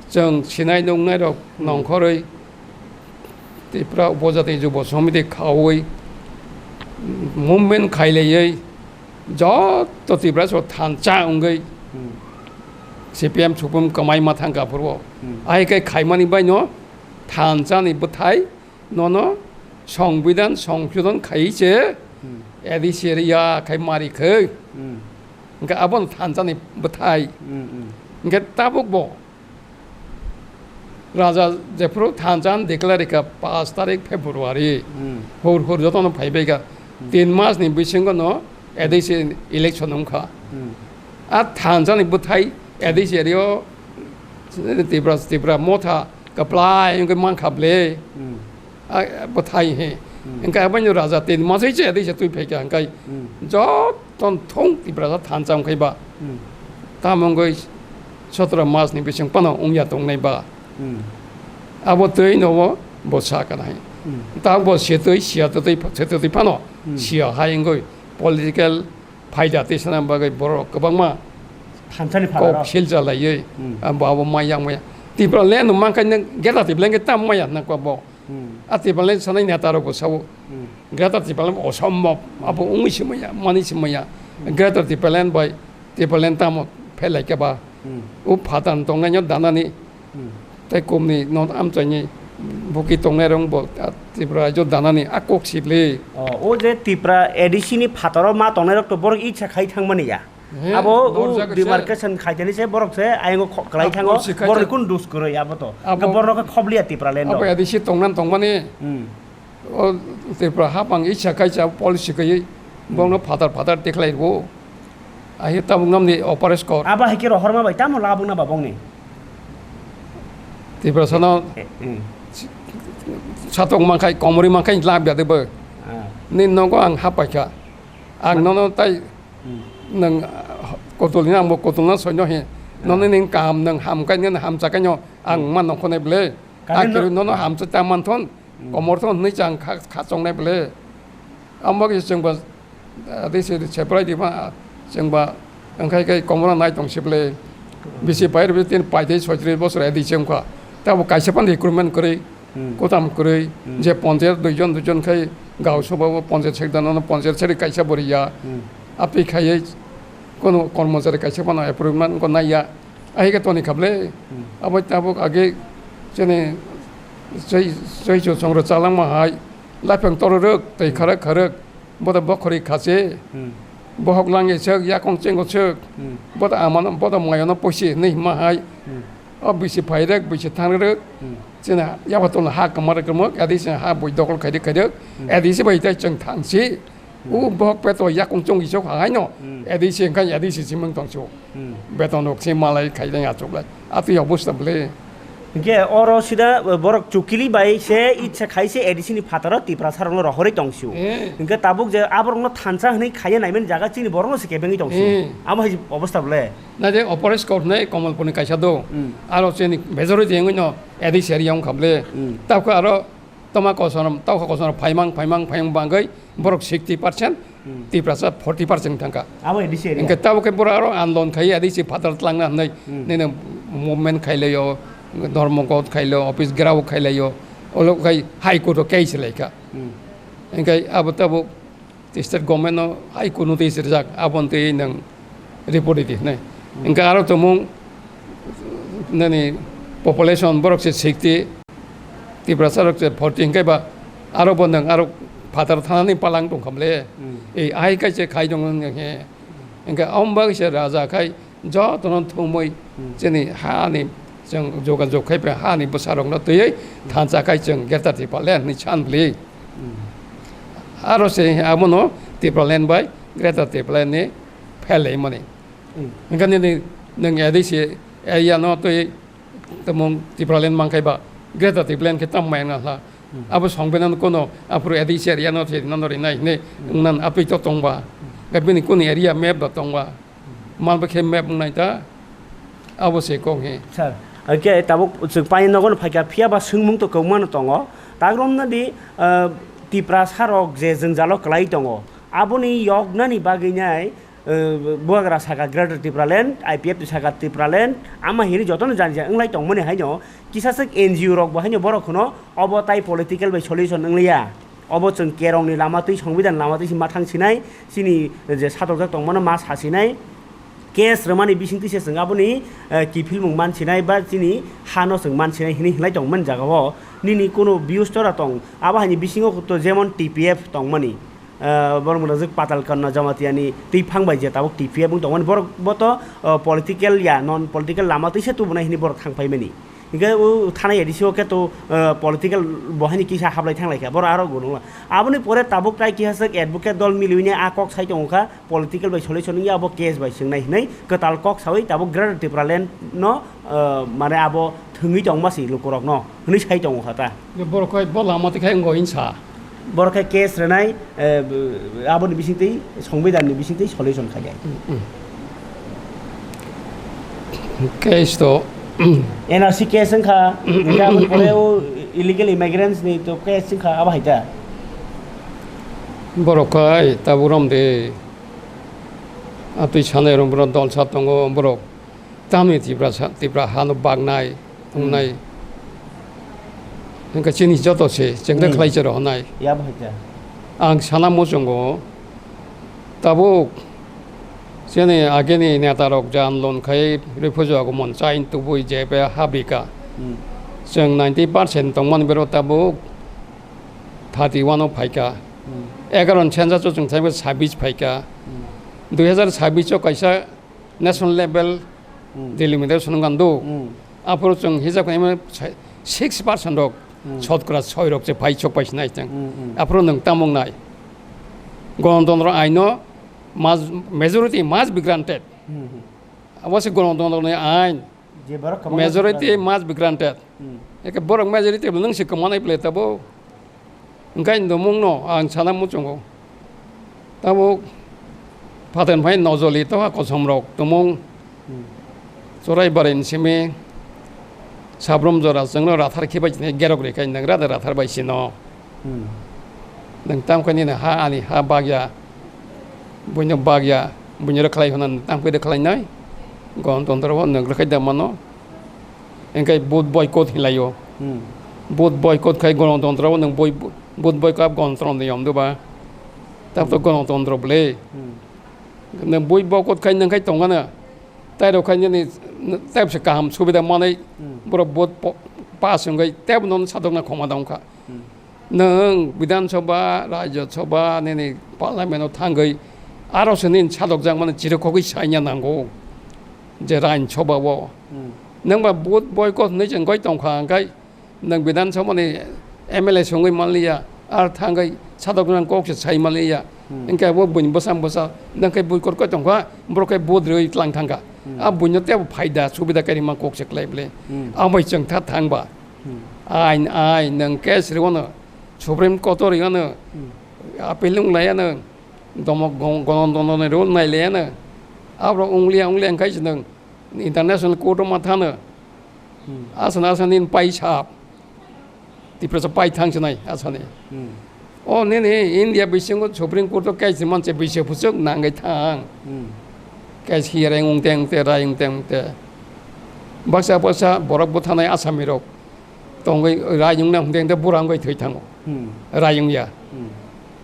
chwng sinai nuknai rok Hmm. nongkhorwi Tripura Upojati Jubo Samiti khaui movement khailaiwi joto Tripura so thansa wngwi Hmm. C P M supum kwmai ma thangkha phuru. Hmm. Ahai khe khaimani bai no thansa ni bwthai nono Songbidan songsodon khai se Hmm. A D C area khai mari khe. Hmm. Hwnkhe abono thansa ni bwthai. Hmm, hmm. Hwnkhe tabuk bo Raja jephuru thansa declare kha paanch tarik February. Hmm. Hur hur jotono phai bai kha. Hmm. Tin mas ni bisingo no A D C election wng kha. Hmm. A thansa ni bwthai A D C area o Tipra, Tipra motha kwplai wngwi man kha ble. Hmm. A, bwthai he. Hmm. Hwnkhe aboni raja tin mas wi se A D C twi phai kha hwnkhe Hmm. joto thung Tipra thansa wng khai ba. Hmm. Tamo wngwi sotoro mas ni bising phano wngya tongnai ba. Hmm. Abo twi no bo, bo sa kana hai. Hmm. Ta bo se twi, sia twi, se twi phano, Hmm. sia hai wngwi political phaida twi sana bagwi borok kwbangma Thansa ni phataro. Kok sil jalaiwi, Hmm. abo, abo maya maya. Tipraland no mankha nang Greater Tipraland khe tam maya nang kha bo. Hmm. A Tipraland sanai neta rok bo sao. Hmm. Greater Tipraland osombob, abo wngwi se maya, mani se maya. Hmm. Greater Tipraland bai Tipraland tamo phelai khe ba. Hmm. O phatar tongnai no danani. Hmm. Tei kumni no amchaini buki tongnai rok bo, a, Tripura rajyo danani a kok sibli. O, o je Tripura A D C ni phataro ma tongnai rok to borok itsa khai thangmani ya. He, abo o dorjak se. Demarcation khaitani se borok se ayang kho-, kwlai A thango, kok si khai borok ta- kun dus kwrwi abo to. Abo Hwnkhe borok khe khobliya Tipraland abo rok. A D C tongnan tongmani. Hmm. O Tripura hapang isa kaisa policy kaiwi bongno phatar phatar tikhlai rwo. Ahi tabuk namni operation kor. Abo hai khe rohorma bai tamo labwkna ba bongni? Tripura sano Eh, hmm. Satok mankhai, komori mankhai lab ya de bo. Ah. Ni nogo ang hapai kha. Ang nono tai Hmm. nang, ah, kotol ni ang bo kotol na soino he. Ah. Nono ning kam nang ham kai nang ham cha kai no ang Hmm. man nong khonai ble. Kare Ang no- kiri nono ham cha ta man thon. Hmm. Komor thon hwnwi chang kha, kha chongnai bwle. Amo khe chwngba, ah, tei se, se, seprai di ma, chwngba, wngkhai khe komorno nai tong se bwle. Bisi pai rwdi tin paithai soitris bosor edi chwngkha. Tabo kaisa phano recruitment kwrwi, Hmm. kwtam kwrwi, Hmm. je ponchayat duijon, duijon khai gao soba bo ponchayat sekdano ponchayat seri kaisa boriya. Hmm. Aphi khaiwi kono kormochari kaisa phano appointment ko naiya. Ahike toni khablai. Hmm. Abo tabuk age chini chai, chai chu chongro chalangma hai. Laphang tororok, tei Hmm. kharok kharok. Boda bokhori khache. Hmm. Bohok langye sek, yakong chengo sek. Hmm. Boda amano, boda mayano poisi nei ma hai. Hmm. O bisi phairek, bisi thangrek. Hmm. Chini yaba tono ha kamar kamar, adi chini ha bui dokol khairek khairek. Hmm. Adi se bai tai chwng thangsi. Hmm. O bohok peto yakung chong isok hai no. Hmm. A D C wngkha A D C simang tong sio. Hmm. Beton rok se malai khailai achuk lai. Atwi obosta bwle. Hingke oro sida borok chukili bai se itsa khai se A D C ni phataro Tiprasa rokno rohorwi tong sio. Eh. Hingke tabuk je aborokno thansa hwnwi khaiya naimani jaga chini borokno se kebengwi tong sio. Eh. Amo hai obosta bwle. Na je operation court nei Kamalpur ni kaisa do. Hmm. Aro chini majority wngwi no A D C area wngkha bwle. Hmm. Tabuk aro Toma kosom, tokha kosom phaimang, phaimang, phaimang bangwi borok sixty percent, Hmm. Tiprasa forty percent thangkha. Abo A D C area. Hingke tabuk khe borok aro andolon khai A D C phatar tlangna hwnwi Hmm. nini movement khailaio, Dharmaghat khailo, office gherao khailaio, olo khai High Court o case laikha. Hmm. Hingke abo tabuk state government no hai kunu twi sirjak, aboni twi nwng report di, nai. Hmm. Hingke aro tongmung nini population borok se sixty, Tiprasa rok se forty, hingke ba aro bo nwng aro phatar thanani palang tongkha mle. Hmm. Ei ai kai se khai dong nang he. Hingke om bagwi se raja khai jotono thumui Hmm. chini hani chwng jogajog khai pha hani bwsarokno twiwi Hmm. thansa khai chwng Greater Tipraland hinwi san bli. Hmm. Aro se abono Tipraland bai Greater Tipraland ni phelai mani. Hmm. Hingke nini nwng A D C area no twi tongmung Tipraland mankhai ba Greater Tipraland khe tamo maya wngna hla. Hmm. Abo songbe nang kono aphuru A D C area no thwi nang rinai hinwi Hmm. wngna atwi to tongba. Hmm. Ga bini kuni area map ba tongba. Mal ba khe map wngnai ta, abo se kok he. Sir, hwnkhe tabuk chwng paini nogo no phaikha, phiya ba swngmung to kwbangma no tongo. Tagromna di, ah, Tiprasa rok je jwngjalo kwlai tongo, aboni yoknani bagwi nai, ah, bubagra saka Greater Tipraland, I P F T saka Tipraland, ama hini jotono janjia wnglai tongmani haino kisa swk N G O rok bo haino borok hwno obo tai political bai solution wngliya. Obo chwng kerongni lama twi, songbidhan lama twi se ma thang sinai, chini je satokjak tongmano ma sa sinai. Case rwmani bisingtwi se chwng aboni, eh, kiphilmung man sinai ba chini hano chwng man sinai hinwi hinlai tongmani jagao nini kunu views chora tong. Abo haini bisingo to jemon T P F tongmani, eh, borok mwnajak Patal Kanna Jamatiani twiphang bai je tabuk T P F wng tongmani borok bo to, eh, political ya, non political lama twi se tubunai hinwi borok thang paimani. Hingke o thanai A D C o khe to, eh, political bo haini kisa hablai thang lai kha, borok aro gunung la. Aboni pore tabuk tai kisa swk advocate dol miliwi ni a kok sai tongo kha, political bai solution wngya abo case bai swngnai hinwi kwtal kok sawi tabuk Greater Tipraland no, eh, mane abo thwngwi tongma si lukurok no hinwi sai tongo kha ta. Borok khe bo lama twi khe wngwi sa. Borok khe case rwnai, eh, aboni bisingtwi songbidhanni bisingtwi solution khainai. Mm, mm. Case to N R C case wngkha, hingke aboni pore o illegal immigrants ni to case wngkha, abo hai ta? Borok khe tabuk rom de. Atwi sanai rok borok dol sa tongo borok. Tamni Tipra sa, Tipra hano baknai, Hmm. tongnai. Hingke chini joto se, chengda Hmm. khlai se rohonai. Yabo hai khe. Ang sana muchungo, tabuk chini ageni neta rok jan lon khai refugee agomon chain tubui jebe habika. Hmm. Chwng ninety percent tongmani bero tabuk thirty one o phaika. Hmm. Egaron sensa cho chwng thaibe sabis phaika. Hmm. Dui hazar sabis o kaisa national level Hmm. delimitation wngkha do. Hmm. Aphuru chwng hijab khaima six percent rok Hmm. sotkora soi rok se phai chok pai sinai tang. Hmm, hmm. Aphuru nwng tamung nai. Gonotantro aino mas-, majority must be granted. Hmm, hmm. Abo se gonotantro ni ain. Je borok kwbangma majority sukha. Must be granted. Hmm. Eke borok majority bo nwng se kwmanai play tabo. Hingke ang tongmung no ang sana muchungo. Tabuk phaten phai nojoli toha kosom rok tongmung. Hmm. Chorai bari ni simi sabrum jora chwngno rathar khibai chini gerok rikai nang rada rathar bai sino. Hmm. Nang tam khe nini ha ani ha bagya. Buino bagya, buino rwkhlai hwnna tangpui rwkhlai nai. Gonotantro o nwng rwkhlai da mano. Hingke vote boycott hinlaio. Hmm. Vote boycott khai gonotantro o nwng boi-, vote boycott gonotantro ni yom duba. Tabto Hmm. gonotantro bwle. Hmm. Nwng vote boycott khai nwng khai tongana. Tai rok khai nini tabse kaham subida manai Hmm. borok vote po-, pass wngwi tebo non sadokna khoma da wngkha. Hmm. Nwng Bidhan Sabha, Rajya Sabha, nini Parliament o thangwi aro se nini sadokjakmani chirikhogwi saina nango je Rajya Sabha o. Hmm. Nwng ba vote boycott hinwi chwng goi tongkha, hwnkhe nwng Bidhan Sabha ni M L A songwi manliya, ar thangwi sadokjak kok se sai manliya. Hmm. Hwnkhe bo buini bwsa bwsa, nwng khe boycott goi tongkha, borok khe vote rwi tlang thangkha. Hmm. A buino tebo phaida, subida khe rima kok se klai bwle. Hmm. Amoi chwng tha thangba. Hmm. Ain, ain, nwng case rwano, Supreme Court o rwano, Hmm. appeal wng laiano, domo gon-, gonotantro ni rule nai laiano, aborok wng liya, wng liya wngkha se nwng International Court o ma thano. Hmm. Aswk, aswk nini pai sap. Tiprasa pai thang sinai asani. Hmm. O nini India bisingo Supreme Court o case manse bisi puchuk nangwi thang. Hmm. Case hearing wngte wngte rai wngte wngte. Baksa baksa borok buthanai asami rok tongwi rai wngna wngte wngte bura wngwi thwi thango. Hmm. Rai wngya. Hmm.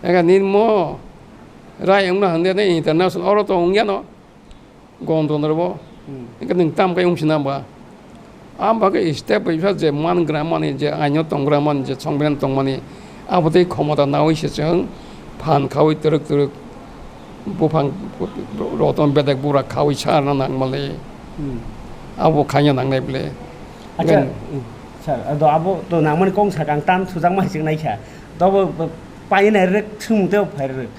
Ega nini mo rai wngna hwnde ne international oro to wngya no. Gondrong rwbo. Hmm. Hingke nwng tam khe wng sina ba? Am bagwi step bai pha je man gra mani, je aino tong gra mani, je songbinan tong mani, abo tei khomota nawi se chwng phan khawi twrwk twrwk buphang roton bedek bura khawi sa rwna nang mali. Hmm. Abo khaina nang nai bwle. Acha, Gan- hmm, sir, ado abo to nang mani kong sakang tam sujak ma hicik nai kha. Tobo painai rwk swngmung tei phai rwk.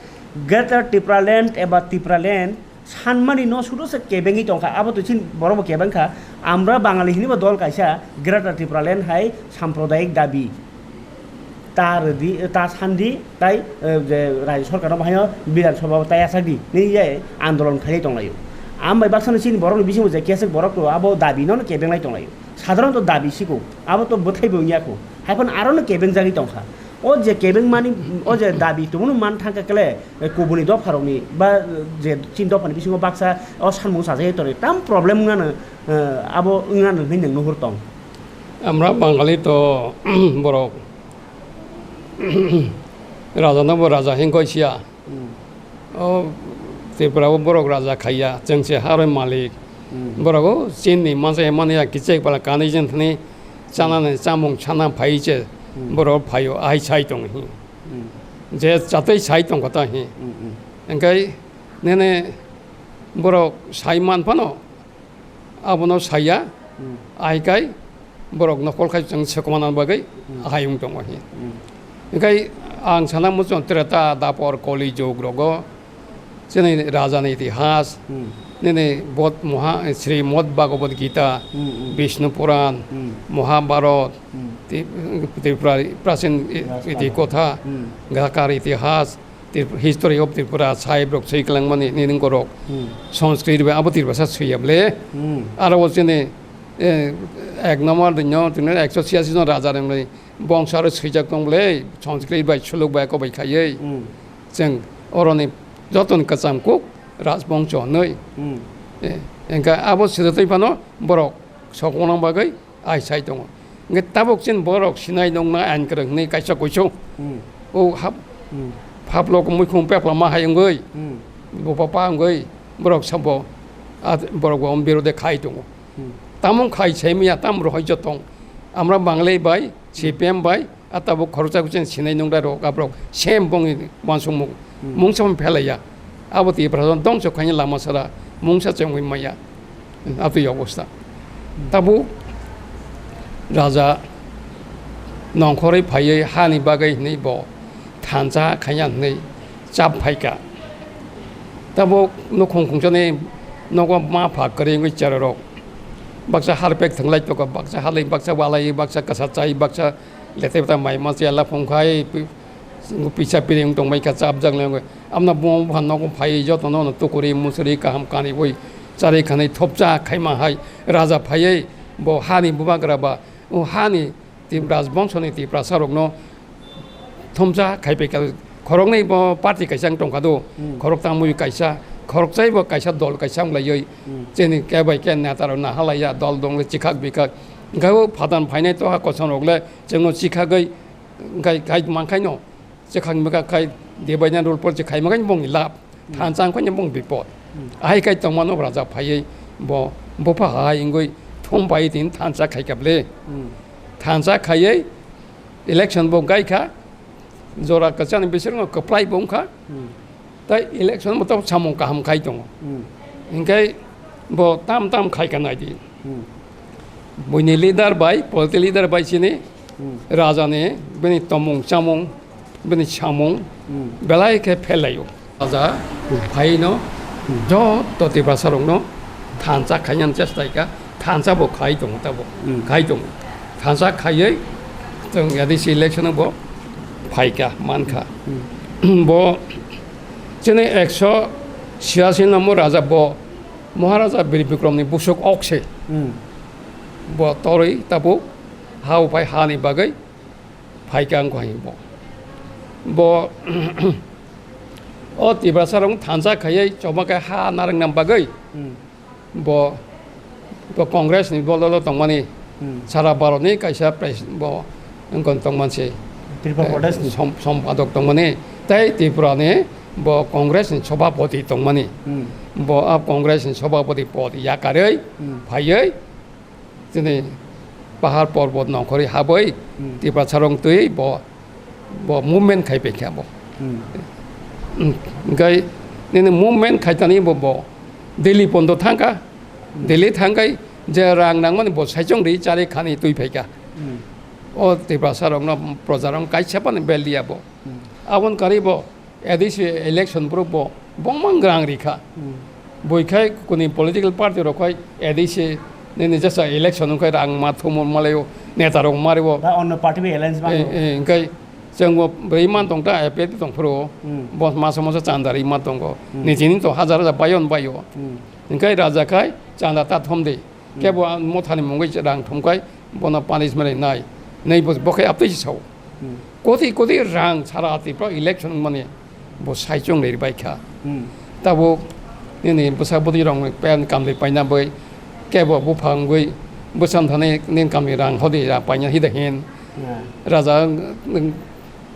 Greater Tipraland eba Tipraland sanmani no sudo se kebengwi tongkha, abo to chini borok bo kebeng kha. Amra Bangali hini bo dol kaisa Greater Tipraland hai samprodayik dabi ta rwdi, ta sandi, tai, eh, je Rajya Sarkar no bahaino Bidhan Sabha tai asakdi ni je andolon khailai tonglaio. Ambai baksa no chini borok ni bisingo je kesek borok to abo dabi no kebenglai tonglaio. Sadharanto dabi siko, abo to bwthai bo wngya kho. Haiphano aro no kebengjagwi tongkha. O je kebengmani, o je dabi tongmani man thangkha kle, eh, kubuni dopharokni ba, eh, je chini dophani bisingo baksa o sanmung chajagwi tonwi tam problem wngnano, eh, abo wngnano hinwi nwng nuhur tong. Amra Bangali to borok rajano bo raja hingkoi siya. Hmm. O Tripura o borok raja khaiya, chwng se haroi malik. Hmm. Borok o chini masa mani ya kichek bala kanwi jeng thani chanani chamung chana phai se Hmm. borok phaio, ahai sai tong hi. Hmm. Je chatwi sai tong kota hi. Hmm, hmm. Engkai nene borok sai man phano abono saya, Hmm. ahai kai borok nokol khai chwng se komana bagwi Hmm. ahai wng tongo hi. Hmm. Engkai ang sana muchung Treta, Dapor, Koli jug rogo chini raja ni itihas, Hmm. nini Bodh Moha-, Sri Modh Bhagavad Gita, Hmm, hmm. Bishnu Puran, Hmm. Mahabharat, Hmm. Ti-, Tripura Prachin i-, Rajkotha. Itikotha, Hmm. Gakar Itihas, Trip-, History of Tripura, sahib rok swi kwlangmani, nini borok Hmm. Sanskrit bai abo Tiprasa swiya bwle. Hmm. Aro bo chini, eh, ek number dino, tini ekso chiyasi jon raja rok ni bongso aro swijak tong bwle, Sanskrit bai suluk bai eko bai khaiwi. Hmm. Chwng oroni jotoni kwcham kuk rajbongso hwnwi. Hmm. Eh, engka abo sida twi phano borok sokmana bagwi ai sai tongo. Hingke tabuk chini borok sinai nongna ain kwrwng hwnwi kaisa kuisu. Hmm. O hap-, Hmm. phap lok muikhung pepla ma hai wngwi, Hmm. bo papa wngwi borok sabo, ah, borok bo birode khai tongo. Hmm. Tamo khai sai maya, tam rohoi jotong. Amra Bangali bai, Hmm. C P M bai, ah, tabuk khoroksa kuchen sinai nongda rok, aborok sem bongni wansukmung. Hmm. Mungsa phelaiya. Abo Tiprasa dongso khaina lama sara mungsa chengwi maya. Atwi obostha. Tabuk raja nongkhorwi phaiwi hani bagwi hwnwi bo thansa khaina hwnwi chap phaikha. Tabuk nukhung khungsani nogo ma pha kwrwi wngwi cherorok baksa harpek thwnglai tongkha, baksa halai, baksa walai, baksa kwsa chai, baksa lete bwta mai ma chaya laphung khai, pi-, pisa piring tongbai kha, chapjak le wngwi. Amno buma bupha nogo phaiwi jotono tukuri musuri kaham kanwi bui charwi khanwi thopcha khaima hai raja phaiwi bo hani bubagra ba, o hani Tip-, rajbongsoni Tiprasa rokno thomsa khaipai kha, khoroknwi bo party kaisa wng tongkha do, Hmm. khoroktham mui kaisa, khorokchai bo kaisa dol kaisa wng laiwi, Hmm. chini khe bai khe neta rok naha laiya, dol dong le chikhak bikhak, hwnkhe o phadan phainai toha kosom rok le chwngno chikhagwi khai, khai mankhaino, chikhak bikhak khai division rule policy khai mankhaino bongni lab. Hmm. Thansa wngkha bong bipot. Hmm. Ahai khai tongmano raja phaiwi bo bupha hai wngwi thum bai tin thansa khaikha bwle. Hmm. Thansa khaiwi election bo gaikha, jora kwchani bisingtwi kwplai bo wngkha. Hmm. Tai election bo tabuk samung kaham khai tongo. Hmm. Hinkhe bo tam tam khaikha naidi. Hmm. Buini leader bai, political leader bai chini Hmm. rajani bini tomung chamung, bini samung Hmm. belai khe phelaio. Raja Hmm. phaino Hmm. joto Tiprasa rokno thansa khainani chesta kha, thansa bo khai tongo tabuk, Hmm. khai tongo. Thansa khaiwi chwng A D C election bo phaikha, mankha. Hmm. Bo chini ekso chiyasi number raja bo Maharaja Bir Bikramni busuk ok se. Hmm. Bo torwi tabuk ha uphai hani bagwi phaikha wngkha hi bo. Bo o Tiprasa rok thansa khaiwi chobakhe ha narwkna bagwi Hmm. bo, bo Congress ni bodol o tongmani Hmm. sara Bharat ni kaisa pres-, bo wngkha tongmani se, Tripura eh, Pradesh ni. Som-, sompadok tongmani tei Tripura ni bo Congress ni sobhapoti tongmani. Hmm. Bo a Congress ni sobhapoti pod yakarwi Hmm. phaiwi chini pahar porbot nongkhorwi habwi Hmm. Tiprasa rok twi bo, bo movement khai paikha bo. Hmm. Hwnkhe nini movement khaitani bo, bo Delhi pondo thangkha. Hmm. Delhi thangkhai je rang nangmani bo saichung ri chari khani twi phaikha. Hmm. O Tiprasa rokno proja rok kaisa phano bel liya bo. Hmm. Aboni karwi bo A D C election borok bo bongma rang rikha. Hmm. Bui khai kuni political party rok khai A D C nini jesa election wngkhai rang ma thumo malaio neta rok mario. Ba onno party bai alliance Eh, bango. Eh, hwnkhe chwngbo bwrwi man tongta A P F tongphuru Hmm. bo masa masa chanda ri ma tongo. Hmm. Nini to hajar hajar bayon baio. Hmm. Hwnkhe raja khai chanda ta thomdi. Hmm. Kebo ang mothani mungwi rang thumkhai bono punishment rinai. Nei bo, bo khe aptwi se sao. Hmm. Koti koti rang sara Tripura election wngmani bo saichung ri bai kha. Hmm. Tabuk nini bwsa bwtwi rok pen kamli paina bai kebo bupha wngwi bwsa thani nini kamni rang hodi ra paina hida hin. Hmm. Raja wng-, wng-,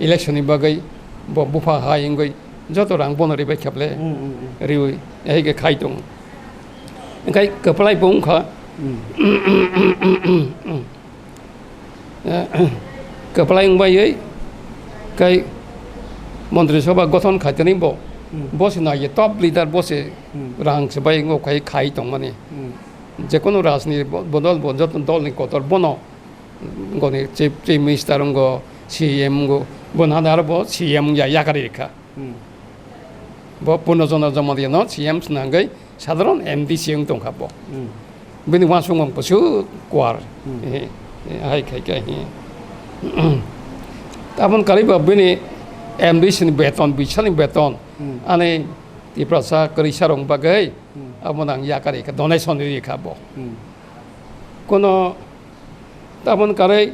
election ni bagwi bo bupha hai wngwi joto rang bono ribai kheble Hmm, hmm, hmm. riwi hai khe khai tong. Hwnkhe kwplai bo wngkha. Hmm. Kwplai wngbai kai montri sabha gothon khaitani bo. Hmm. Bo se nai top leader bo se Hmm. rang se bai wngkha khai tongmani. Hmm. Jekono rajni bo-, bodol bo joto dol ni kotor bono Goni chief, chief minister wngkha, C M wngkha, bo nahani aro bo C M wngya yakarwi rikha. Hmm. Bo Purno Chandra Jamatia no C M swnamwi sadharon M D C wng tongkha bo. Hmm. Bini uansukmung kusu kuar. Hmm. Eh, eh, hai khai khai, eh. Tabon karwi bo bini M D C ni beton, bisani beton. Hmm. Ani Tiprasa kwrwisa rok bagwi Hmm. abo nang yakarwi kha, donation rikha bo. Hmm. Kono Tabon karwi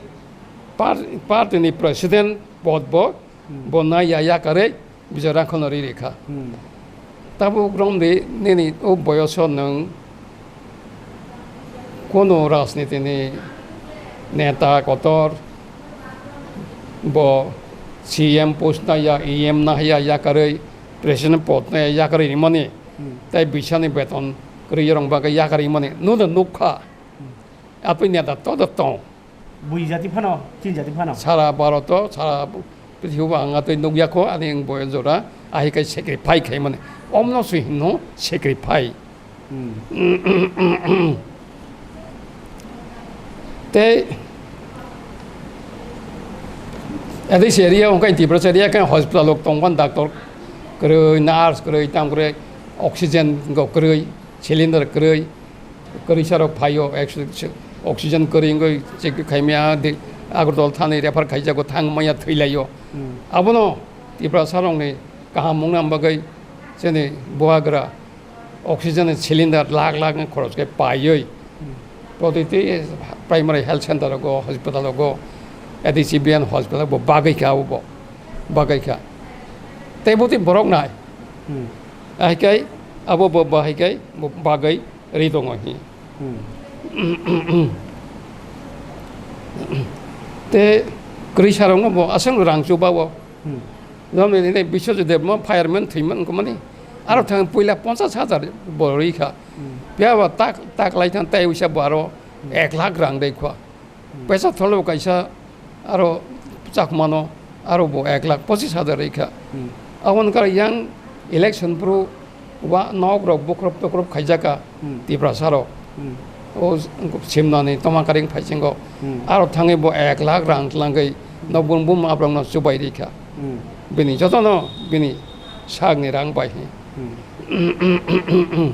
par-, party ni president pod bo, Hmm. bo nai ya yakarwi Bijoy Rangkhol no ri rikha. Hmm. Tabuk romdi nini o boyoso nwng kono rajniti ni neta kotor bo C M post nai ya, E M nai ya yakarwi president pod nai ya yakarwi rimani. Hmm. Tai bisani beton kwrwi rong bagwi yakarwi mani. Nung da nukha. Hmm. Apni neta to da tong. Bui jati phano, chin jati phano. Sara Bharat o, sara prithibi o ang atwi nukya kho, ani ang boyo jora, ahai kai sacrifice khai mani. Omno swi hino sacrifice. Hmm. Tei, at this area, wngkha Tiprasa area, khe hospital rok tongkha, doctor kwrwi, nurse kwrwi, tam kwrwi, oxygen go kwrwi, cylinder kwrwi, kwrwisa rok phaio, ex-, oxygen kwrwi wngwi check khaimya, de-, Agartala thani refer khaijago, thang manya thwilaio. Hmm. Abono Tiprasa rokni kaham wngna bagwi chini bubagra oxygen cylinder lakh lakh ni khoros khe paiwi Hmm. protiti primary health center rogo, hospital rogo, A D C B N hospital bo bagwi kha, abo bo bagwi kha. Tei bwtwi borok nai. Hmm. Ahai kai abo bo bahai kai bo bagwi ri tongo hi. Hmm. Te kwrwisa rokno bo aswk rang chubawo. Hmm. Jomni nini Biswajit Debbarma fireman thwimani wngkha mani. Aro thang puila ponchas hajar bo rwi kha. Hmm. Phiya bo tak, tak lai thang tai wisa bo aro Hmm. ek lakh rang rwi kha. Hmm. Pesa tholo kaisa aro Chakmano aro bo ek lakh pochis hajar rwi kha. Hmm. Aboni kar yang election phuru wa nok rok bukrop tukrop khaijaka Hmm. Tiprasa rok. Hmm. O simnani toma karing phaisingo. Hmm. Aro thangwi bo ek lakh rang tlangwi nok bum bum abrokno chubai rikha. Hmm. Bini jotono bini sakni rang bai hi. Hmm.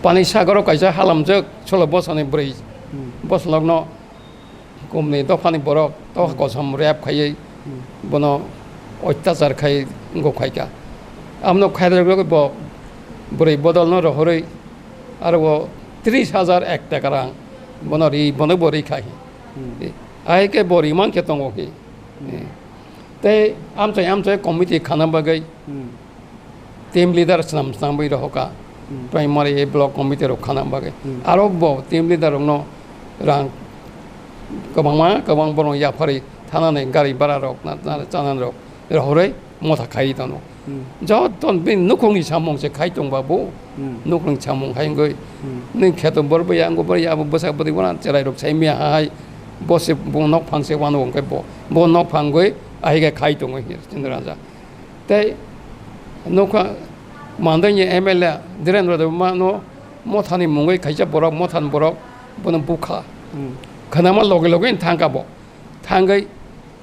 Pani sagoro kaisa halamjak solo bosani bwrwi Hmm. bosolokno Kumni dophani borok to Hmm. kosom rep khaiwi Hmm. bono ottachar khai wngkha khaikha. Amno khairok bo bwrwi bodolno rohorwi aro bo tris hajar ek taka rang bono ri, bono bo ri khai. Hmm. Hai khe bo rimang khe tongo khe. Hmm. Tei amchai amchai committee khana bagwi Hmm. team leader swnam swnamwi rohoka. Hmm. Primary block committee rok khana bagwi. Hmm. Aro bo team leader rokno rang kwbangma kwbang borok yapharwi thanani gari bara rok na, na, chanani rok rohorwi motha khai tono. Hmm. Joto bini nukhungni samung se khai tong ba bo. Hmm. Nukhungni samung hai wngwi Hmm. nini kheto bor bai ya, wngwi bor ya, abo bwsak bwtwi bono cherai rok sai miya hai. Bo se bo nok phang se wano wngkhe bo. Bo nok phang wngwi ahai khe khai tongo hi Chindraja. Tei nokha mandai ni M L A Dhirendra Debbarma no mothani mungwi kaisa borok, mothani borok bono bukha. Hmm. Khanama loge loge thangka bo. Thangwi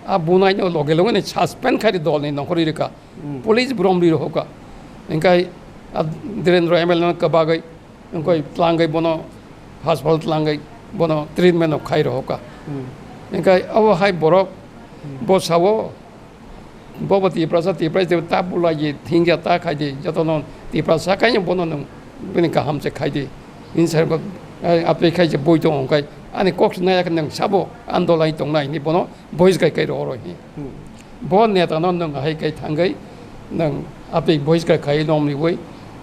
a bunai no loge loge ni suspend khai dol ni nongkhorwi rwkha. Hmm. Police brom ri rohoka. Engkai a Dhirendra M L A no kwbagwi, engkoi Hmm. tlangwi bono hospital tlangwi bono treatment no khai rohoka. Hmm. Engkai abo hai borok Hmm. bo sao, bo bo Tiprasa, Tiprasa ta bulaji thingya ta khai di, joto no Tiprasa kai bono nung bini kaham se khai di. Insar ko, ai, apre khai se boi tong kai. Ani kok naya nang sabo andolai tong nai ni bono boys kai kai ro ro hi. Hmm. Bo neta no nwng hai kai thangwi nwng apik bohiskar khai nom riwi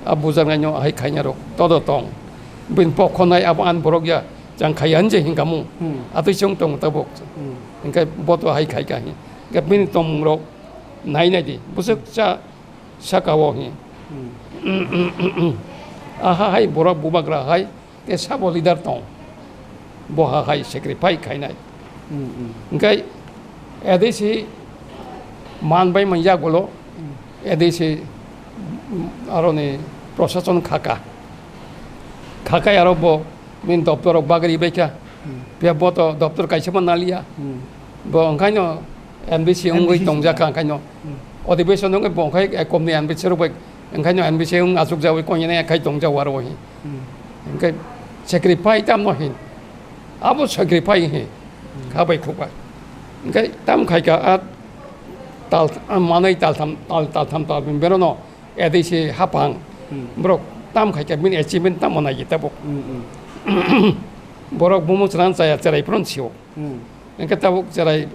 a bujaknai no hai khaina rok todo tong. Bini pokho nai abo an borok ya chang khai an je hinkamu. Hmm. Atwi chwng tong tabuk. Hmm. Hinkhe bo to hai khai ka hi. Hinkhe bini tongmung rok nai nai di. Bwswk cha saka o hi. Hmm. Aha hai borok bubagra hai. Tei sabo leader tong, bo ha hai sacrifice khainai. Hmm, hmm. Hingkai A D C man bai man yagulo, Hmm. A D C, mm, aroni prosason khaka. Khakai aro bo bini doptor rok bagri baikha. Hmm. Phiya bo to doptor kaisa man naliya. Hmm. Bo wngkhaino M D C wngwi M D C tongjak kha, wngkhaino Hmm. odhibeshon wngwi bo wngkhai ekomni M D C rok bai, wngkhaino M D C wng achukjawi koinene khai tongjak aro hi. Hmm. Hingke sacrifice tamno hin. Abo sacrifice hi. Hmm. Kha bai khukba. Hingke tam khaika a tal, a manai taltham, tal, taltham, talbin berono A D C hapang. Hmm. Borok tam khaika bini achievement tam manai tabuk. Hmm, hmm. Borok bumu chwran chaya cherai phron sio. Hmm. Hingke tabuk cherai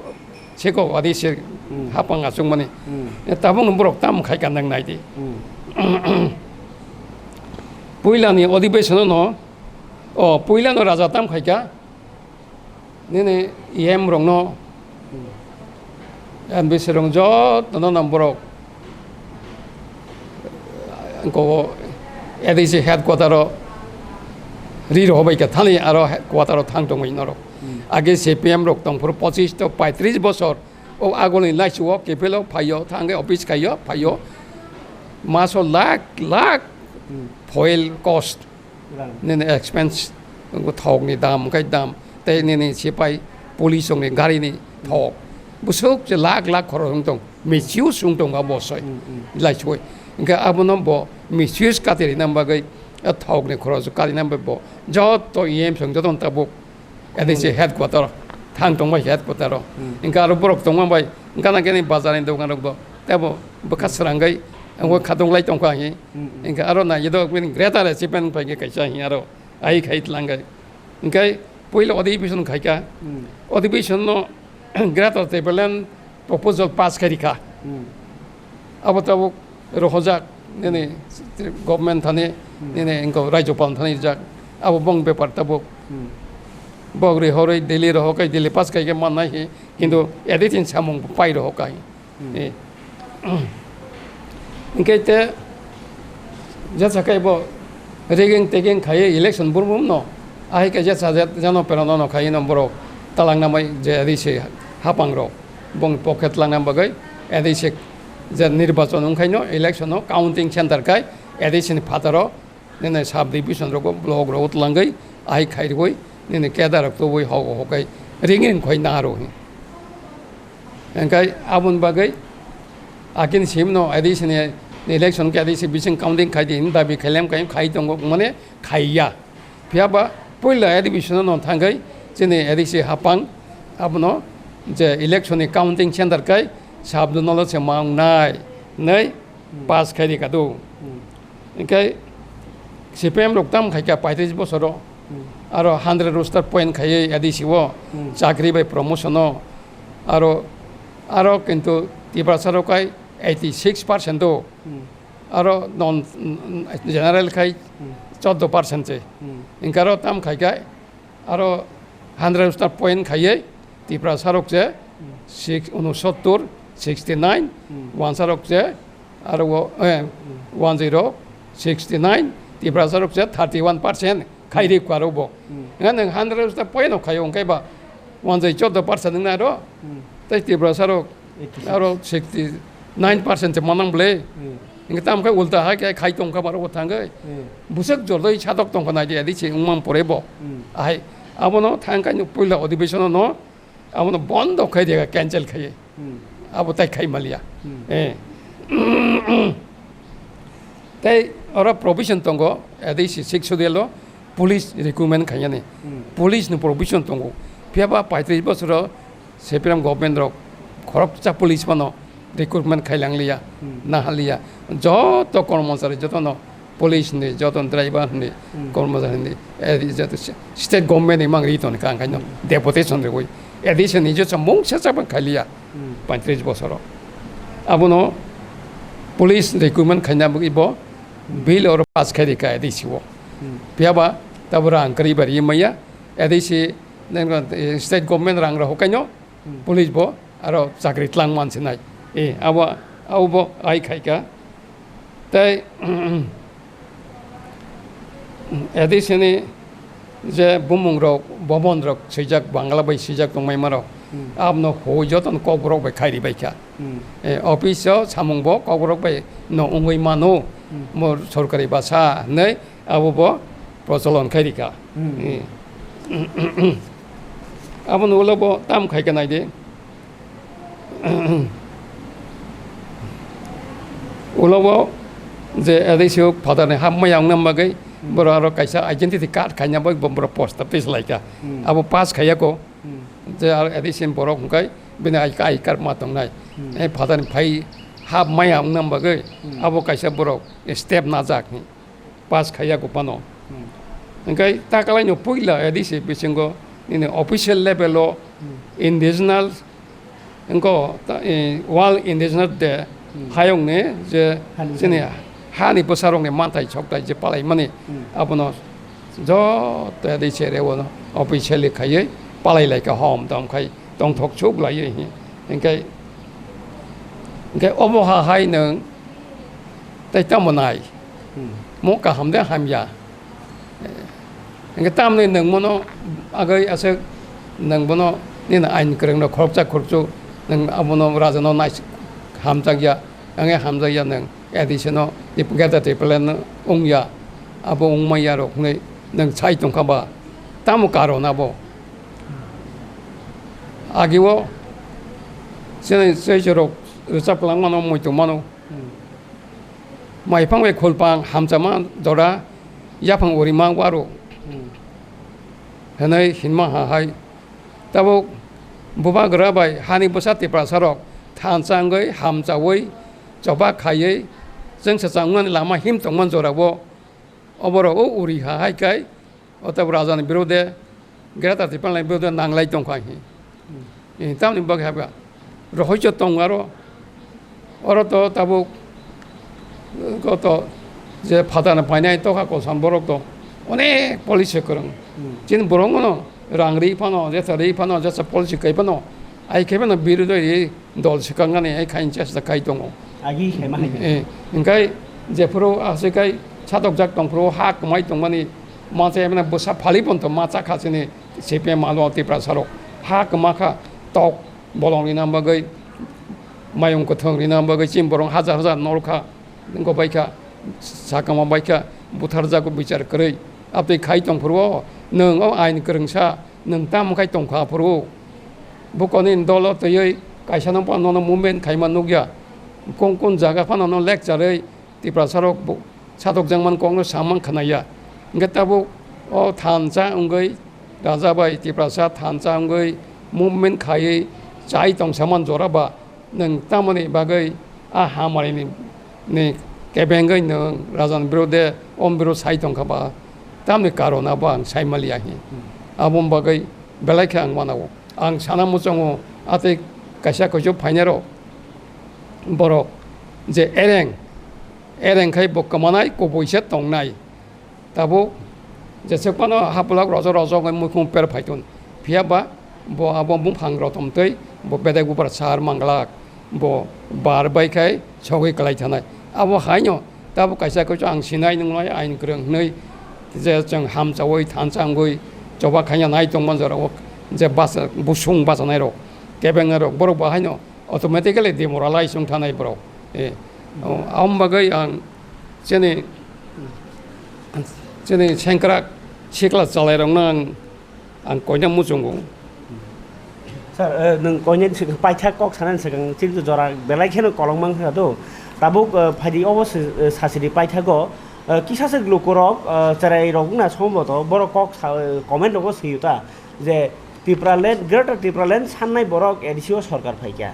seko adi se Hmm. hapang achukmani. Hmm. Tabuk no borok tam khai ka nang nai di. Hmm. Puila ni odhibeshon no, o puila no raja tam khai ka. Nini E M rok no, Hmm. M D C rok joto no nang borok. Ko A D C headquarter o ri rw bai ka thani aro headquarter o thang tongwi norok. Hmm. Age C P M rok tongphuru pochis to paitris bosor o agoni laisio kepelo phaio thangwi office khaio phaio maso lakh lakh Hmm. fuel cost. Rang. Nini expense, wngkha thokni dam, wngkha dam, tei nini sipai, police rokni garini thok. Bwswk se lakh lakh khorok wng tong, misuse wng tong ba bosoi, Hmm, hmm. Laisoi. Hingkhe abono bo misuse kati rina bagwi, a thokni khorok kati rina bagwi bo joto E M song joto tabuk A D C Hmm. headquarter, thang tongbai headquarter o. Hmm. Hingkhe aro borok tongma bai, gana gani bazar ni dokan rok bo, tei bo bwkha Hmm. srangwi, ang bo Hmm. khatung lai tongkha hi. Hmm, hmm. Hingke aro nai do bini greater achievement pai khe kaisa hi aro ai khai tlangai. Hingke puila odhibeshon khai ka. Hmm. Odhibeshon no greater Tipraland proposal pass khai rikha. Hmm. Abo tabuk rohojak nini Hmm. government thani Hmm. nini inko rajyopal thani jak. Abo bong bepar tabuk. Hmm. Bogri horoi Delhi rohokai Delhi pass khai khe mannai hi. Kintu Hmm. editing samung pai rohokai. Hmm. Eh. Hingke te, jesa khe bo rigging tigging khaiye election burbum no, ahai khe jesa je, jano pero no no khaiye no borok talang namai je A D C hapang rok, bong pocket lang nam bagwi A D C je nirbachon wngkhaino election no counting center khai A D C ni phataro Nini sub division rogo block rogo tlangwi ahai khairwi nini kedar rok tubui hogo hokai ringin khoi naro hi. Engkai aboni bagwi akin simno A D C ni election khe A D C bising counting khai di hin dabi khailem khai khai tongo mane khaiya. Phiya ba puila A D C no thangwi chini A D C hapang abono je election ni counting center khai sub no se mangnai nei Hmm. pass khai di kadu. Hmm. Hingke C P M rok tam khai kha paitris bosoro. Hmm. Aro hundred roster point khaiwi A D C o, Hmm. chakri bai promotion o, aro, aro kintu Tiprasa rok kai eighty six percent o, Hmm. aro non, general khai Hmm. chordo percent se. Hmm. Inka aro tam khai kai, aro hundred roster point khaiwi Tiprasa rok se Hmm. six, unosottor, sixty nine, Hmm. Wansa rok se aro o, eh, Hmm. one zero, sixty nine, Tiprasa rok se thirty one percent khai ri kwaro bo. Hmm. Nga nwng hundred ta point no khayo, hwnkhe ba one zero chordo percent wngna aro. Hmm. Tei Tiprasa rok Eighty six. Aro sixty nine percent se manang ble. Hmm. Hwnkhe tam khai ulta hai khai khai tong kha baro bo thangwi. Hmm. Bwswk jordoi satok tong kha nai di adi se wngmang pore bo. Hmm. Ahai abono thang khai no puila adhibeshon no abono bondo khai de cancel khai. Hmm. Abo tai khai maliya. Hmm. Eh. Tei oro provision tongo, A D C six schedule o police recruitment khainani. Hmm. Police ni provision tongo. Phiya ba paitris bosoro C P M government rok khoroksa police phano recruitment khailang liya, Hmm. naha liya. Joto kormochari, joto no police ni, joto driver ni, Hmm. kormochari ni, eh, joto state government ni mang ri ton kha, ang khaino Hmm. deputation riwi. A D C ni joto mungsa chapang khailiya. Hmm. Paitris bosoro. Abono police recruitment khaina bagwi bo Hmm. bill oro pass khai rikha A D C o. Hmm. Phiya ba tabo rang kwrwi ba ri maya A D C nang, eh, state government rang rok kaino Hmm. police bo aro chakri tlang man sinai. Eh, abo, abo bo ai khai kha. Tei, A D C ni je bumung rok, bobon rok swijak, Bangla bai swijak tongmai ma rok, Hmm. abno hoi joto no Kokborok bai khai ri bai kha. Hmm. Eh, office o samung bo Kokborok bai no wngwi mano, Hmm. mo sorkari basa hinwi abo bo procholon khai ri kha. Hmm. Eh. Aboni ulo bo tam khai kha nai di. Ulo bo je A D C o phatar ni hap maya wngna bagwi Hmm. borok aro kaisa identity card khaina bagwi bo borok post office lai kha. Hmm. Abo pass khaiya ko Hmm. je aro A D C ni borok hwnkhe bini I, I card ma tongnai. Hmm. Eh, phatar ni phai hap maya wngna bagwi Hmm. abo kaisa borok step najak. Pass khaiya ko phano. Hmm. Hwnkhe takalai no puila A D C bisingo nini official level o Hmm. indigenous wngkha ta, eh, World Indigenous Day Hmm. hayung ni je Hani chini hani. Hani bwsa rok ni manthai sokthai je palai mani Hmm. abono joto A D C area o officially khaiwi palai lai kha hom tom khai tongthok chuk laiwi hi. Hwnkhe, hwnkhe obo ha hai nwng tei tamo nai. Hmm. Mo kaham de hamya. Hwnkhe tamni nwng mono agwi aswk nwng bono nini ain kwrwngno khoroksa khoroksa nwng abono rajano nai hamjakya, wngwi hamjakya nwng A D C no Greater Tipraland no wngya, abo wngmaya rok hwnwi nwng sai tongkha ba tamo karon abo? Agio chini chwrai chwrok rwchap kwlangmano muitu mano. Hmm. Maiphang bai khulpang hamchama jora yaphang urima waro. Hmm. Hwnwi hinma ha hai. Tabuk bubagra bai hani bwsa Tiprasa rok thansa wngwi hamchawi choba khaiwi chwngsacha wngnani lama him tongmani jorao oborok o uri ha hai kai. Otabo rajani birode, Greater Tipraland birode nanglai tongkha hi. Hmm. Eh, tamni bagwi haba rohorjo tongo aro. Oro to tabuk, eh, koto je phatano painai tokha kosom borok to onek policy kwrwng. Hmm. Chini borok no rang ri phano, jesa ri phano, jesa policy kai phano, ai khe phano birode ri dol swkang ani hai khaini chesta kai tongo. Agi khe ma hai. Eh, hingkai jephuru aswk kai satokjak tongphuru ha kwmai tongmani mansa emna bwsa phali ponto ma chakha chini C P M alo Tiprasa rok. Ha kwma kha tok bolong rina bagwi mayung kwthwng rina bagwi chini borok hajar hajar norkha. Wngkha bai kha, sakama bai kha, butharjago bichar kwrwi. Abtwi khai tongphuru o, nwng o ain kwrwngsa, nwng tamo khai tongkha aphuru? Bukonini dolo twiwi kaisa no phano nono movement khaima nukya. Kon kon jaga phano no lecture wi Tiprasa rok bo satokjakmani kokno samang khnaya. Hwnkhe tabuk o thansa wngwi raja bai Tiprasa thansa wngwi movement khaiwi chai tongsamani jora ba Nwng tamoni bagwi a hamari ni, ni kebengwi nwng rajani birode om biro sai tongkha ba? Tamni karon abo ang sai maliya hi. Hmm. Aboni bagwi belai khe ang mano. Ang sana muchungo, atwi kaisa kuchuk phainairok borok je ereng, ereng khai bo kwmanai, kubui se tongnai. Tabuk jeswk phano hapulok rojak rojak wngwi muikhung per phaitun. Phiya ba bo abo buphang rotom twi bo bedek bubar sar manglak, bo bar bai khai sogwi kwlai thanai. Abo haino tabuk kaisa kaisa ang sinai nungnai ain kwrwng hwnwi je chwng hamchaui thansa wngwi choba khaina nai tongma jorao je basa, busung bachanairok, kebengnai rok, borok bo haino automatically demoralize wng thanai borok. Eh, o, aboni bagwi ang chini, chini sengkrak sikla chalairokno ang, ang koina muchungo. Sir, eh, nwng koinani swkang paithak kok sanani swkang chini jora belai kheno kolok mang kha do. Tabuk, eh, phaidi obo se, eh, sasidi paithago, eh, kisa se lukurok, eh, chwrairok wngna somboto borok kok sa, eh, comment rogo swiyo ta. Je Tipraland, Greater Tipraland sannai borok A D C o sorkar phaikha.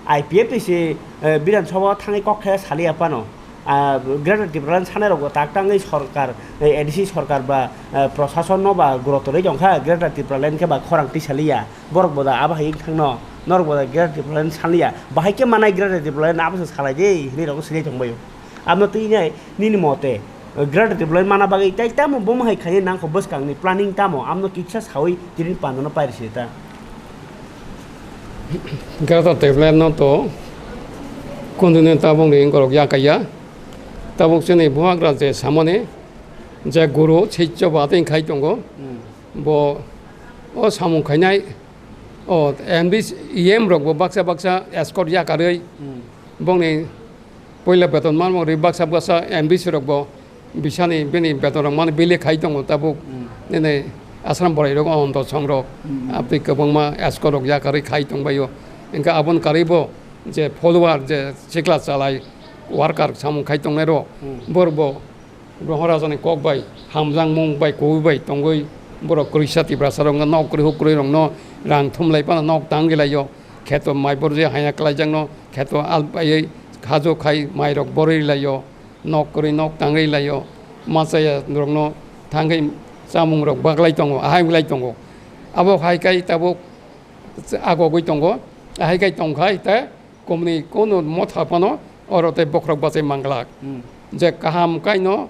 I P F T C, eh, Bidhan Sabha o thangwi kok khe saliya phano, ah, Greater Tipraland sanai rokbo tak tangwi sorkar, eh, A D C sorkar ba, eh, prosason no ba gurotolwi tongkha, Greater Tipraland khe ba khorang twi saliya, borok bo da abo hai wng thangno, norok bo da Greater Tipraland saliya, bahai khe manai Greater Tipraland abo se salai di hinwi rokbo swilai tongbaio. Abno twi nai nini mote, eh, Greater Tipraland mana bagwi tei tamo bomo hai khaina nangkho bwskangni planning tamo? Abno kisa saui tini pandano pairisi ta. Greater Tipraland no to continue tabuk ni borok yakaiya. Tabuk chini bubagra je samani je guru seicho ba tei khai tongo. Hmm. Bo o samung khainai o M D C, E M rok bo baksa baksa escort yakarwi Hmm. bongni Puila beton manmani bagwi baksa baksa M D C rok bo bisani bini beton rok mani bile khai tongo tabuk. Hmm. Nini Assam borai rok, Ananto Song rok, Hmm. aboni kwbangma escort rok yakarwi khai tongbaio. Hwnkhe aboni karwi bo je follower je sikla chalai worker samung khai tongnai rok Hmm. borok bo Brahma Raja ni kok bai hamjakmung bai kubui bai tongwi borok kwrwisa Tiprasa rok no nok kwrwi huk kwrwi rok no rang thumlai phano nok tangwi laio. Kheto mai borjwi haya kwlaijakno kheto alpaiwi hajo khai mairok borwi laio, nok kwrwi nok tangwi laio, machaya norokno thangwi chamungrok baglai tongo, ahai wngwi lai tongo. Abo hai khai tabuk agogwi tongo, ahai khai tongkhai tei komni kono motha phano oro tei bokhorok bachai manglak. Hmm. Je kaham kaino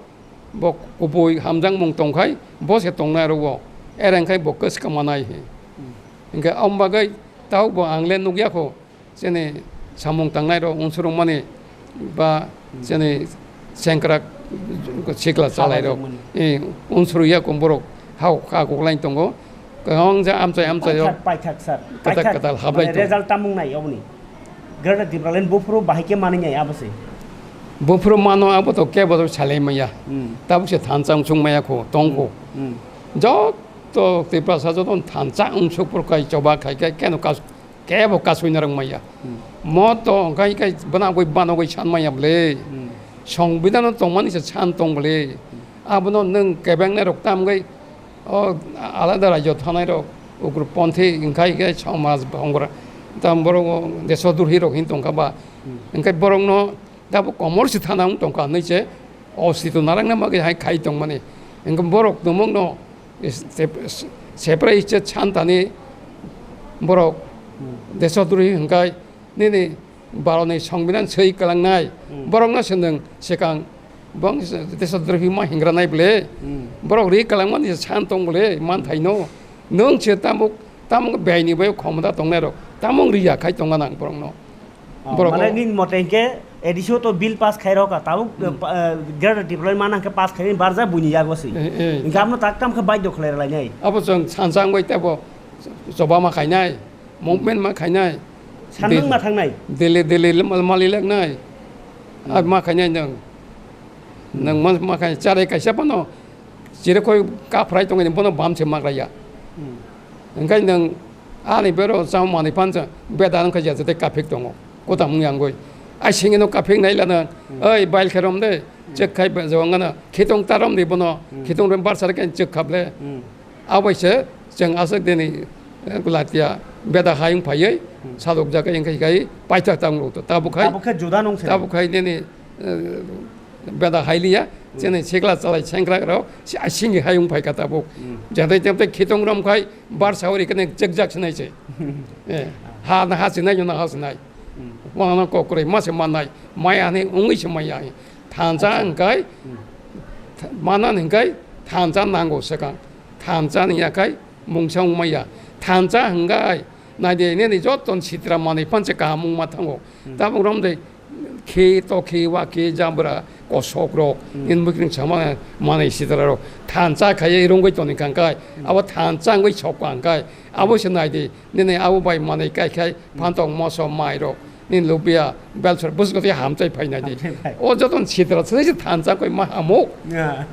bo kubui hamjakmung tongkhai bo se tongnai aro o, ereng khai bo kwchwkma nai hi. Hmm. Hwnkhe aboni bagwi tabuk bo ang le nukya kho. Chini samung tangnai rok unsuk rwmani ba Hmm. chini sengkrak sikla chalai rok, Sabaijak mani. Eh, unsuk ya kung borok hao kha kok lai tongo. Kwbangja amchai amchai o Paithak, paithak, sir. Kwtal Paithak. Kwtal hablai Mane tongo. Result tamung nai oboni. Greater Tipraland buphuru bahai khe manwi nai abo se. Buphuru mano abo to kebo to salai maya. Hmm. Tabuk se thansa unsuk maya kho, tong kho. Hmm. Joto Tiprasa joto thansa unsuk por kai choba khai khai keno kas Kebo kasui narwk maya. Hmm. Mo to hwnkhe khe bana goi bana goi san maya bwle. Hmm. Songbidano tongmani se san tong bwle. Hmm. Abono nwng kebeng nai rok tam goi o alada rajyo thanai rok ugroponthi hwnkhe khe somaj bongora tam borok o desodrohi rok hin tongkha ba. Hmm. Hwnkhe borokno Tabuk komor si thana wng tongkha hinwi se ostito narwkna bagwi hai khai tongmani. Hwnkhe borok tumungno se-, se-, separai se santani borok Hmm. desodrohi hwnkhe nini Bharatni Songbidan swi kwlangnai Hmm. borokno se nwng swkang bong desodrohi ma hingranai bwle. Hmm. Borok ri kwlangmani se san tong bwle manthaino. Nwng se tabuk, tabuk beaini bai khomota tongnairok tamung ri ya khai tongna nang borokno. Oh, borok mane o nini mote hwnkhe A D C o to bill pass khai rw kha, tabuk, Hmm. eh, pa-, eh, Greater Tipraland mana hwnkhe pass khainani barjak buini yago se. Eh, eh. Hwnkhe abono tak tamo khe baidhyo khlai rwlainai. Abo chwng sansa wngbai teibo choba ma khainai, movement ma khainai. Sanmung Del-, ma thangnai. Delhi, Delhi le mal-, mali leknai. Hmm. Ar ma khainai nwng. Hmm. Nwng ma, ma khainai charai kaisa phano chirikhoi kaphrai tongwi bono bam se makraiya. Hmm. Hwnkhe nwng ani bero chama manwi phan chwng beda wngkha ya, jete kaphik tongo, kutam wngya wngwi. Ai singino no kaphik naila nwng, Hmm. "Oi, bail khe rom de, Hmm. chwk khai be jawang gana, khitung ta rom di bono, Hmm. khitung rom barsar khe chwk khap le." Hmm. Abo se chwng aswk dini, eh, Gulatia beda hai wng phaiwi Hmm. salok jaga wngkha khai paithak tang rok to. Tabuk khai, Tabuk khe juda nung se. Tabuk khai nini, eh, Beda hailiya, chini sikla chalai sengkrak rok, si asingni hayung phaika tabuk. Jadai jadai khitong rom khai, bar sauri kene jekjak sinai se. Eh, ha na ha sinai, na ha sinai. Wano kokroi ma se manai, maya ni ungui se maya. Thansa hingkai, mana hingkai, thansa nango sekang. Thansa ni yakai, mungsa ungmaya. Thansa hingkai, naide nini joton sitra manai panse kaham ungma thango. Tabuk rom de, khe to khe wa khe jabra kosok rok, nini bwkring sama manai sitra rok. Thansa khaiye rungui toni kangkai, abo thansa ungui sok kangkai. Abo se naide, nini abo bai manai kai khai, phantong moso mai rok. Nini lubia, belchor, bwswk twi hamchai phainai di. Hamchai phai. O joton sitra, sini se thansa koi ma hamo.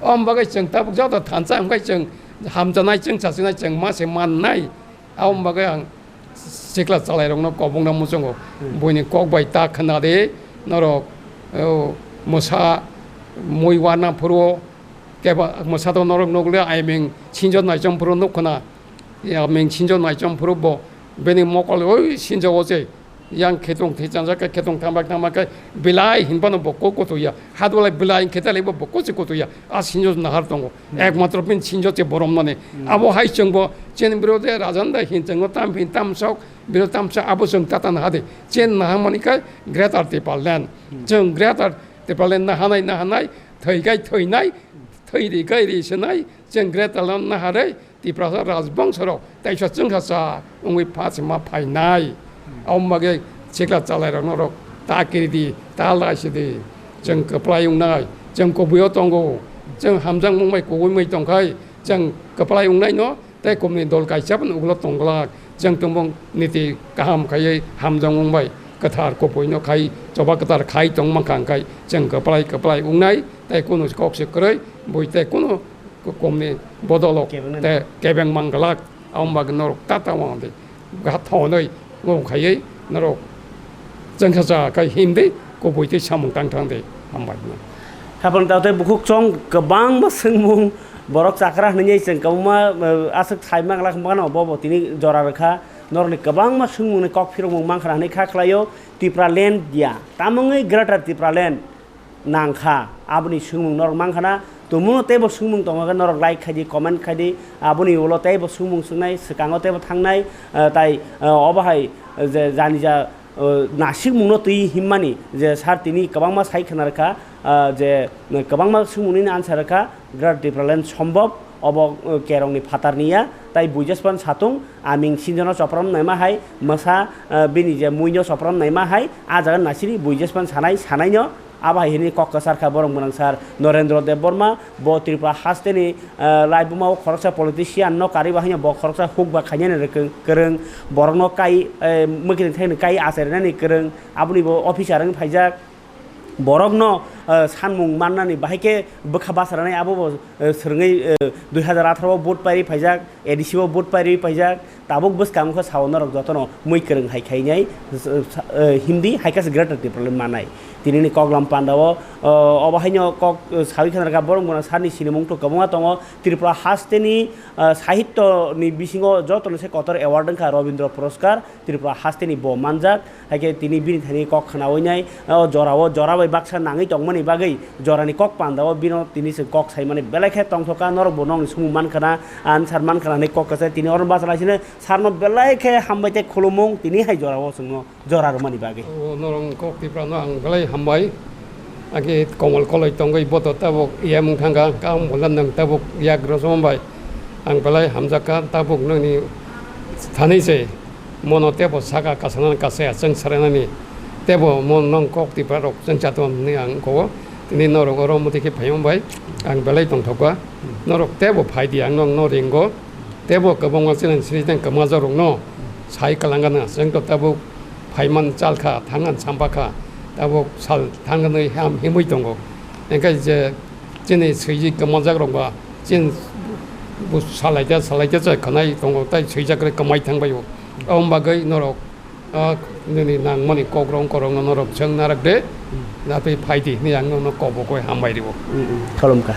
Om bagai chwng tabuk joto thansa hingkai chwng hamjanai, chwng sachinai, chwng ma se mannai. Aboni bagwi ang sikla chalairokno kobongno muchungo. Buini kok bai ta khna di, norok, o, mwsa mui warna phuru, keba mwsa to norok nukle aiming sinjo naichom phuru nuk khna. Aiming sinjo naichom phuru bo bini mokol oi sinjo o je. Yang khetung thwi chanjak khe, khetung thambak thambak khe, belai hinphano bo kok kutuya. Hadwlai belai khe talaibo bo kok se kutuya. A sinjo nahar tongo. Ekmatro pin sinjo che borom mani. Abo hai chwngbo chen biro de rajan da hin chwngo tam phin tam sok, biro tam sok abo chwng tata naha de. Chen naha mani kai Greater Tipraland. Chwng Greater Tipraland nahanai nahanai, thwi kai thwinai, thwi ri kai ri senai, chwng Greater Land naharei, Tiprasa rajbongso rok taisa chwngsa cha wngwi pha se ma phainai. Aboni bagwi sikla chalairokno rok ta kiri di, ta lai si di. Chwng kwplai wngnai, chwng kubuio tongo, chwng hamjakmung bai kubuimui tongkhai, chwng kwplai wngnaino tei kumni dol kaisa phano ulo tongglak. Chwng tongmung niti kaham khaiwi hamjakmung bai kwthar kubuino khai choba kwthar khai tongma kha, hwnkhe chwng kwplai kwplai wngnai tei kunu kok se kwrwi bui tei kunu Ko-, komni bodolo Kebengmani. Te kebeng manglak, aboni bagwi norok tata wng di. Gatha hwnwi wng khaiwi norok chengsa cha khai him di, kubui tei samung tang thang di. Hambai. Khapang tao tei bukhuk chong kwbangma swngmung borok chakra hwnwi chwng kwbangma, eh, aswk thai manglak mano bo bo tini jora rwkha. Norokni kwbangma swngmungni kok phirokmung mankha hwnwi kha khlaio. Tipraland ya, tamungwi Greater Tipraland nangkha, aboni swngmung norok mankha na, tongmungno teibo swngmung tongkha khe norok like khaidi, comment khaidi, aboni ulo teibo swngmung swngnai, swkango teibo thangnai, ah, tai, ah, obo hai je jani ja, ah, nasikmungno twi himmani je sir tini kwbangma sai khna rwkha, ah, je kwbangma swngmungni answer rwkha, Greater Tipraland sombhob, obo, uh, kerongni phatarni ya, tai buijespan satung, aming sinjono choprom naima hai, mwsa, uh, bini je muino choprom naima hai, a jaga nasiri buijespan sanai, sanaino, abo hai hini kok kwchar kha borok mwnang sir Norendra Debbarma, bo Tripura hasteni, uh, laibuma o khoroksa politician no kariba haino bo khoroksa hukba khainani rwkhe kwrwng, borokno kai, uh, mwkirwng thaino kai acharinani kwrwng, aboni bo officer wng phaijak. Borokno, eh, sanmung mannani bahai khe bwkha bachranai abo bo, eh, swrwngwi, eh, dui hazar atharo o vote pairwi phaijak, A D C o vote pairwi phaijak, tabuk bwskango khe sao norok jotono mui kwrwng hai khainai, eh, hindi hai khe se Greater Tipraland manai. Tinini koklam pandao, eh, obo haino kok, eh, sawi khe narwkha borok mwnang sir ni sinimung to kwbangma tongo. Tripura hasteni, eh, sahityo ni bisingo jotono se kotor award wngkha Rabindra Puraskar. Tripura hasteni bo manjak, hai khe tini bini thani kok khnawi nai, o jorao jora bai baksa nangwi tongmani bagwi jorani kok pandao bino tini se kok saimani belai khe tongthokha, norok bo nokni sumung mankha na, answer mankha na hinwi kok kwchai tini oro bachalaisino sarno belai khe hambai tei khulumung tini hai jorao chwngno jora rwmani bagwi. O norok kok Tiprano ang belai hambai. Age komal koloi tongwi boto tabuk yamung thangkha, kang bola nwng tabuk yak rosomon bai. Ang belai hamjakha tabuk nini thani se mono tebo saka kasanani kase achang saranani tebo mon nong kok Tipra rok chang chaton ni ang ko tini norok oro muti khe phaiyong bai ang belai tongthokha. Norok tebo phaidi ang nong no ringo. Tebo kwbangma chini sri tang kwmajak rokno sai kwlangkha na, chwng to tabuk phaiman chalkha, thangan sampakha, tabuk sal thanganwi ham himwi tongo. Engkhe je chini swiji kwmajak rokba chin bu salaida salaida chai khwnai tongo, tai swijak rwi kwmai thangbaio. Aboni bagwi norok, ah, nini nangmani kokrok korokno norok chwng narak de, natwi phaidi hwnwi ang nono kobokoi hambai rwo. Khulumkha.